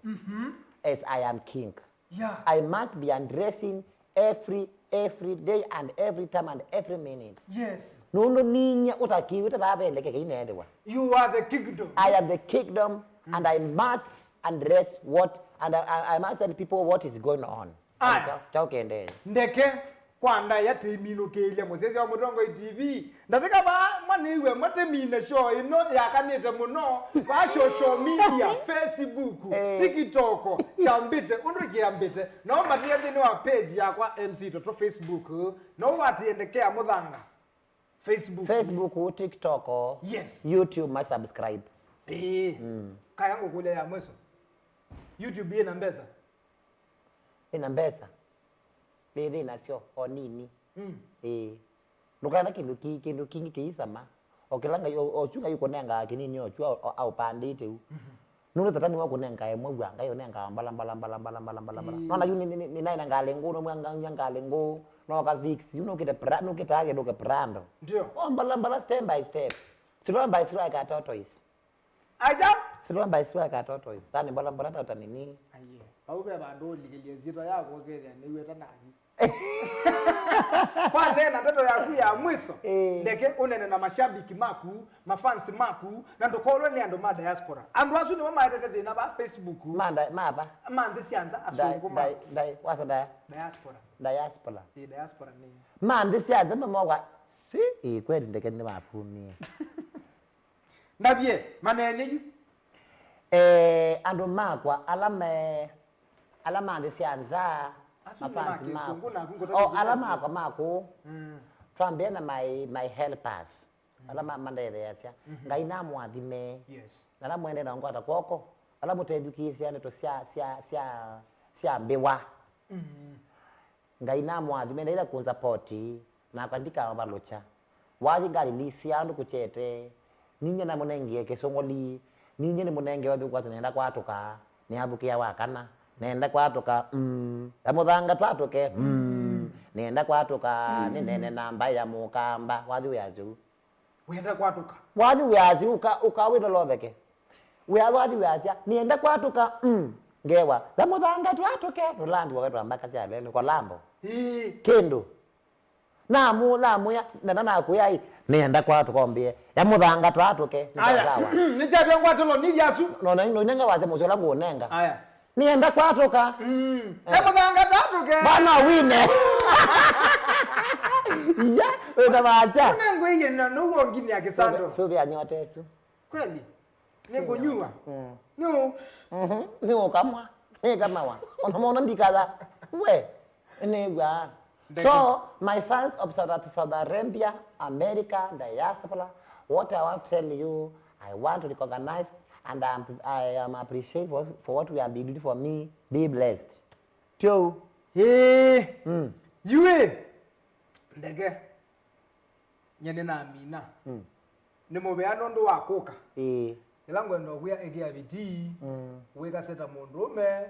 As I am king. Yeah. I must be addressing every every day and every time and every minute. Yes. Nũndũ ninyie ũtakiw'ĩte vaa ve ndeke kĩinethĩwa. You are the kingdom. I am the kingdom and I must address what and I, I, I must tell people what is going on. Aya. Kyaũ kĩendee? Ndeke kwa ndaĩa tĩiminũkĩĩlya mũsyaĩsya wa Mũtongoi T V. Ndatĩka vaa mwa nĩiwe mwa tĩmine show ĩno yakanĩte mũno vaa social media, Facebook, eh, TikTok, kyambĩte ũndũ kĩambĩte. No mbatĩe nthĩnĩ wa page yakwa M C Toto Facebook. No watĩe Ndeke ya Mũthanga. Facebook. Facebook, TikTok, yes, YouTube, ma subscribe. Ĩĩ. Mm. Kaya ngũkũlya ya mwiso. YouTube ĩna mbesa? Ĩna mbesa. Nĩthĩ nasyo o nini. Mm. Ĩĩ. Ndũkana kĩndũ ki kĩndũ kingĩ kĩisama. O kĩla Ngai o- ochu Ngai ũkũnengaa kĩnini ochu au- aũpandĩte u. Mhm. Nũndũ Satani wakũnengaa ĩmwe vua Ngai ũnengaa mbala mbala mbala mbala mbala mbala mbala. Ĩĩ. Nona yu nĩ- nĩ- nĩ- nĩnaĩ na ngalĩ ngũũ no mwanga ngalĩ ngũũ no ka fix yu nũkĩte pra- nũkĩtaa kĩndũ ke prando. Ndio. O mbala mbala, step by step. Slow by slow like a tortoise. Aja. Slow by slow like a tortoise. Tani mbala mbala tata nini. Aye. Au ve vandũ ũlikĩlye nzito yako ũkethĩa nĩw'e ta nani. Kwa nena ndeto yaku ya mwiso. Eh. Ndeke ũnene na mashabiki maku, mafans maku, na ndũkolwe nĩ andũ ma diaspora. Andũ asu nĩmo maetete thĩna va Facebook. Manda mava. Ma nthĩ sya nza asũngũ maku. Ndai wasa ndaya. Diaspora. Diaspora. Ĩ diaspora nĩ. Ma nthĩ sya nza mamowa. Si, ĩ kweli ndeke nĩ mafumie. Ndavye maneene yu. Eh, andũ makwa ala me ala ma nthĩ sya nza. Asu nĩ ma mafans kĩsũngũ makwa. Naku ngũtavya o ala kĩsũngũ. Makwa maku. Mm. Twambĩe na my, my helpers. Ala ma- mandetheeasya. Mhm. Ngai namũathime. Yes. Na ala mwendee na ngwata kwoko. Ala mũtethukĩĩsya ndeto sya sya sya sya mbĩwa. Mm. Ngai namũathime na ila kũnsapoti, nakwa ndikavalũkya. Wathi ngalilisi andũ kũkyete, ninyie namũnengie kĩsũngũli, ninyie nĩmũnengee ũthũku ati nenda kwatũka, nĩathũkĩa wa kana, nenda kwatũka, mm, ya mũthanga twatũke, mm, nenda kwatũka, nĩnene na mbaĩ ya mũkamba, wathi wĩasya ũu. Wĩenda kwatũka. Wathi wĩasya ũka, ũka wĩlolotheke. Wĩa wathi wĩasya, nĩenda kwatũka, mm. Ngewa, la mũthanga twatũke, nũlandi wakatwa mbaka sya lelũ, kolambo. Ĩĩ. Kĩndũ. Namu, namwĩa, nena nakwĩa ĩ, nĩenda kwatũka ũmbĩe. Ya mũthanga twatũke, nĩ sawa. Aya. Nĩkyavya ngwatĩlo nithi asu. Nona, nonenge wasya mũsyo ũla ngũũnenga. Aya. Nĩenda kwatũka. Mm. Eh. Emũthanga twatũke. Bwana wine. Iya, wĩna vacha. Nengwĩie na nũu wonginia kĩsando. Sũvĩa nyota ĩsu. Kweli? Nĩngũnyua. Mm. Nĩũ. Mhm. Nĩũkamwa. Nĩkamawa. Ona mona ndikatha. We. Nĩw'a. So, my fans of South, South Arabia, America, diaspora, what I want to tell you, I want to recognize and I'm, I am appreciative for, for what we have been doing for me. Be blessed. Tio. Ĩĩ. Mm. Yuĩ. Ndeke. Nye nĩnamina. Mm. Nĩ mũvea nũndũ wa kũka. Ĩĩ. Ĩla ngwenda ũkwĩa ĩkĩa vitii, mm, wĩkase ta mũndũũme,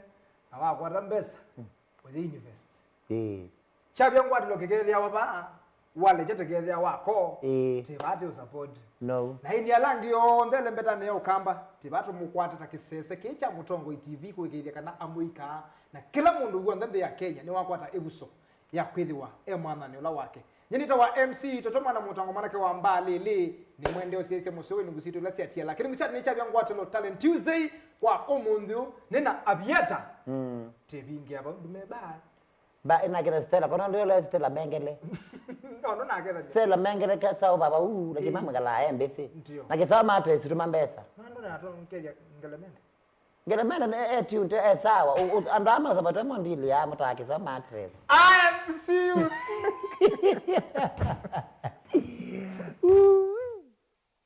na wakwata mbesa, mm, ũyĩ invest. Ĩĩ. Kyavya ngwatĩlo kĩkethĩawa vaa, walekya tĩkethĩa wako, ĩĩ, tĩ vaa tĩ ũsupport. No. Na ĩni ala angĩ onthe elembetanĩ ya Ũkamba, tĩ vaa tũmũkwate ta kĩsese kĩĩ kya Mũtongoi T V kũĩkĩĩthya kana amũikaa, na kĩla mũndũ w'onthe nthĩ ya Kenya nĩwakwata ĩvuso ya kwĩthĩwa e mwathanĩ ũla wake. Nyie nĩtawa M C Toto mwana mũtango mwanake wa mbaa lĩlĩ, nĩ mwende ũsyaĩsya mũseo wa ilungu sitũ ila syatiala. Kĩlungu kya nĩ kyavya ngwatĩlo Talent Tuesday kwa ũmũnthĩ ũũ, nĩ na Aviator. Mm. Tĩvingĩa vau ndume bye. Ba, naketha Stella, kono ndio le Stella Mengele. No, no, naketha. Stella Mengele ketha baba uu, lakini mama kala e mbisi. Ndio. Na ketha mattress tuma mbesa. Mando na ato nkethia Ngelemene. Ngelemene e, e tunde e sawa. U, u, andũ ama sabato mo ndili ya mutaki sa mattress. I am see you.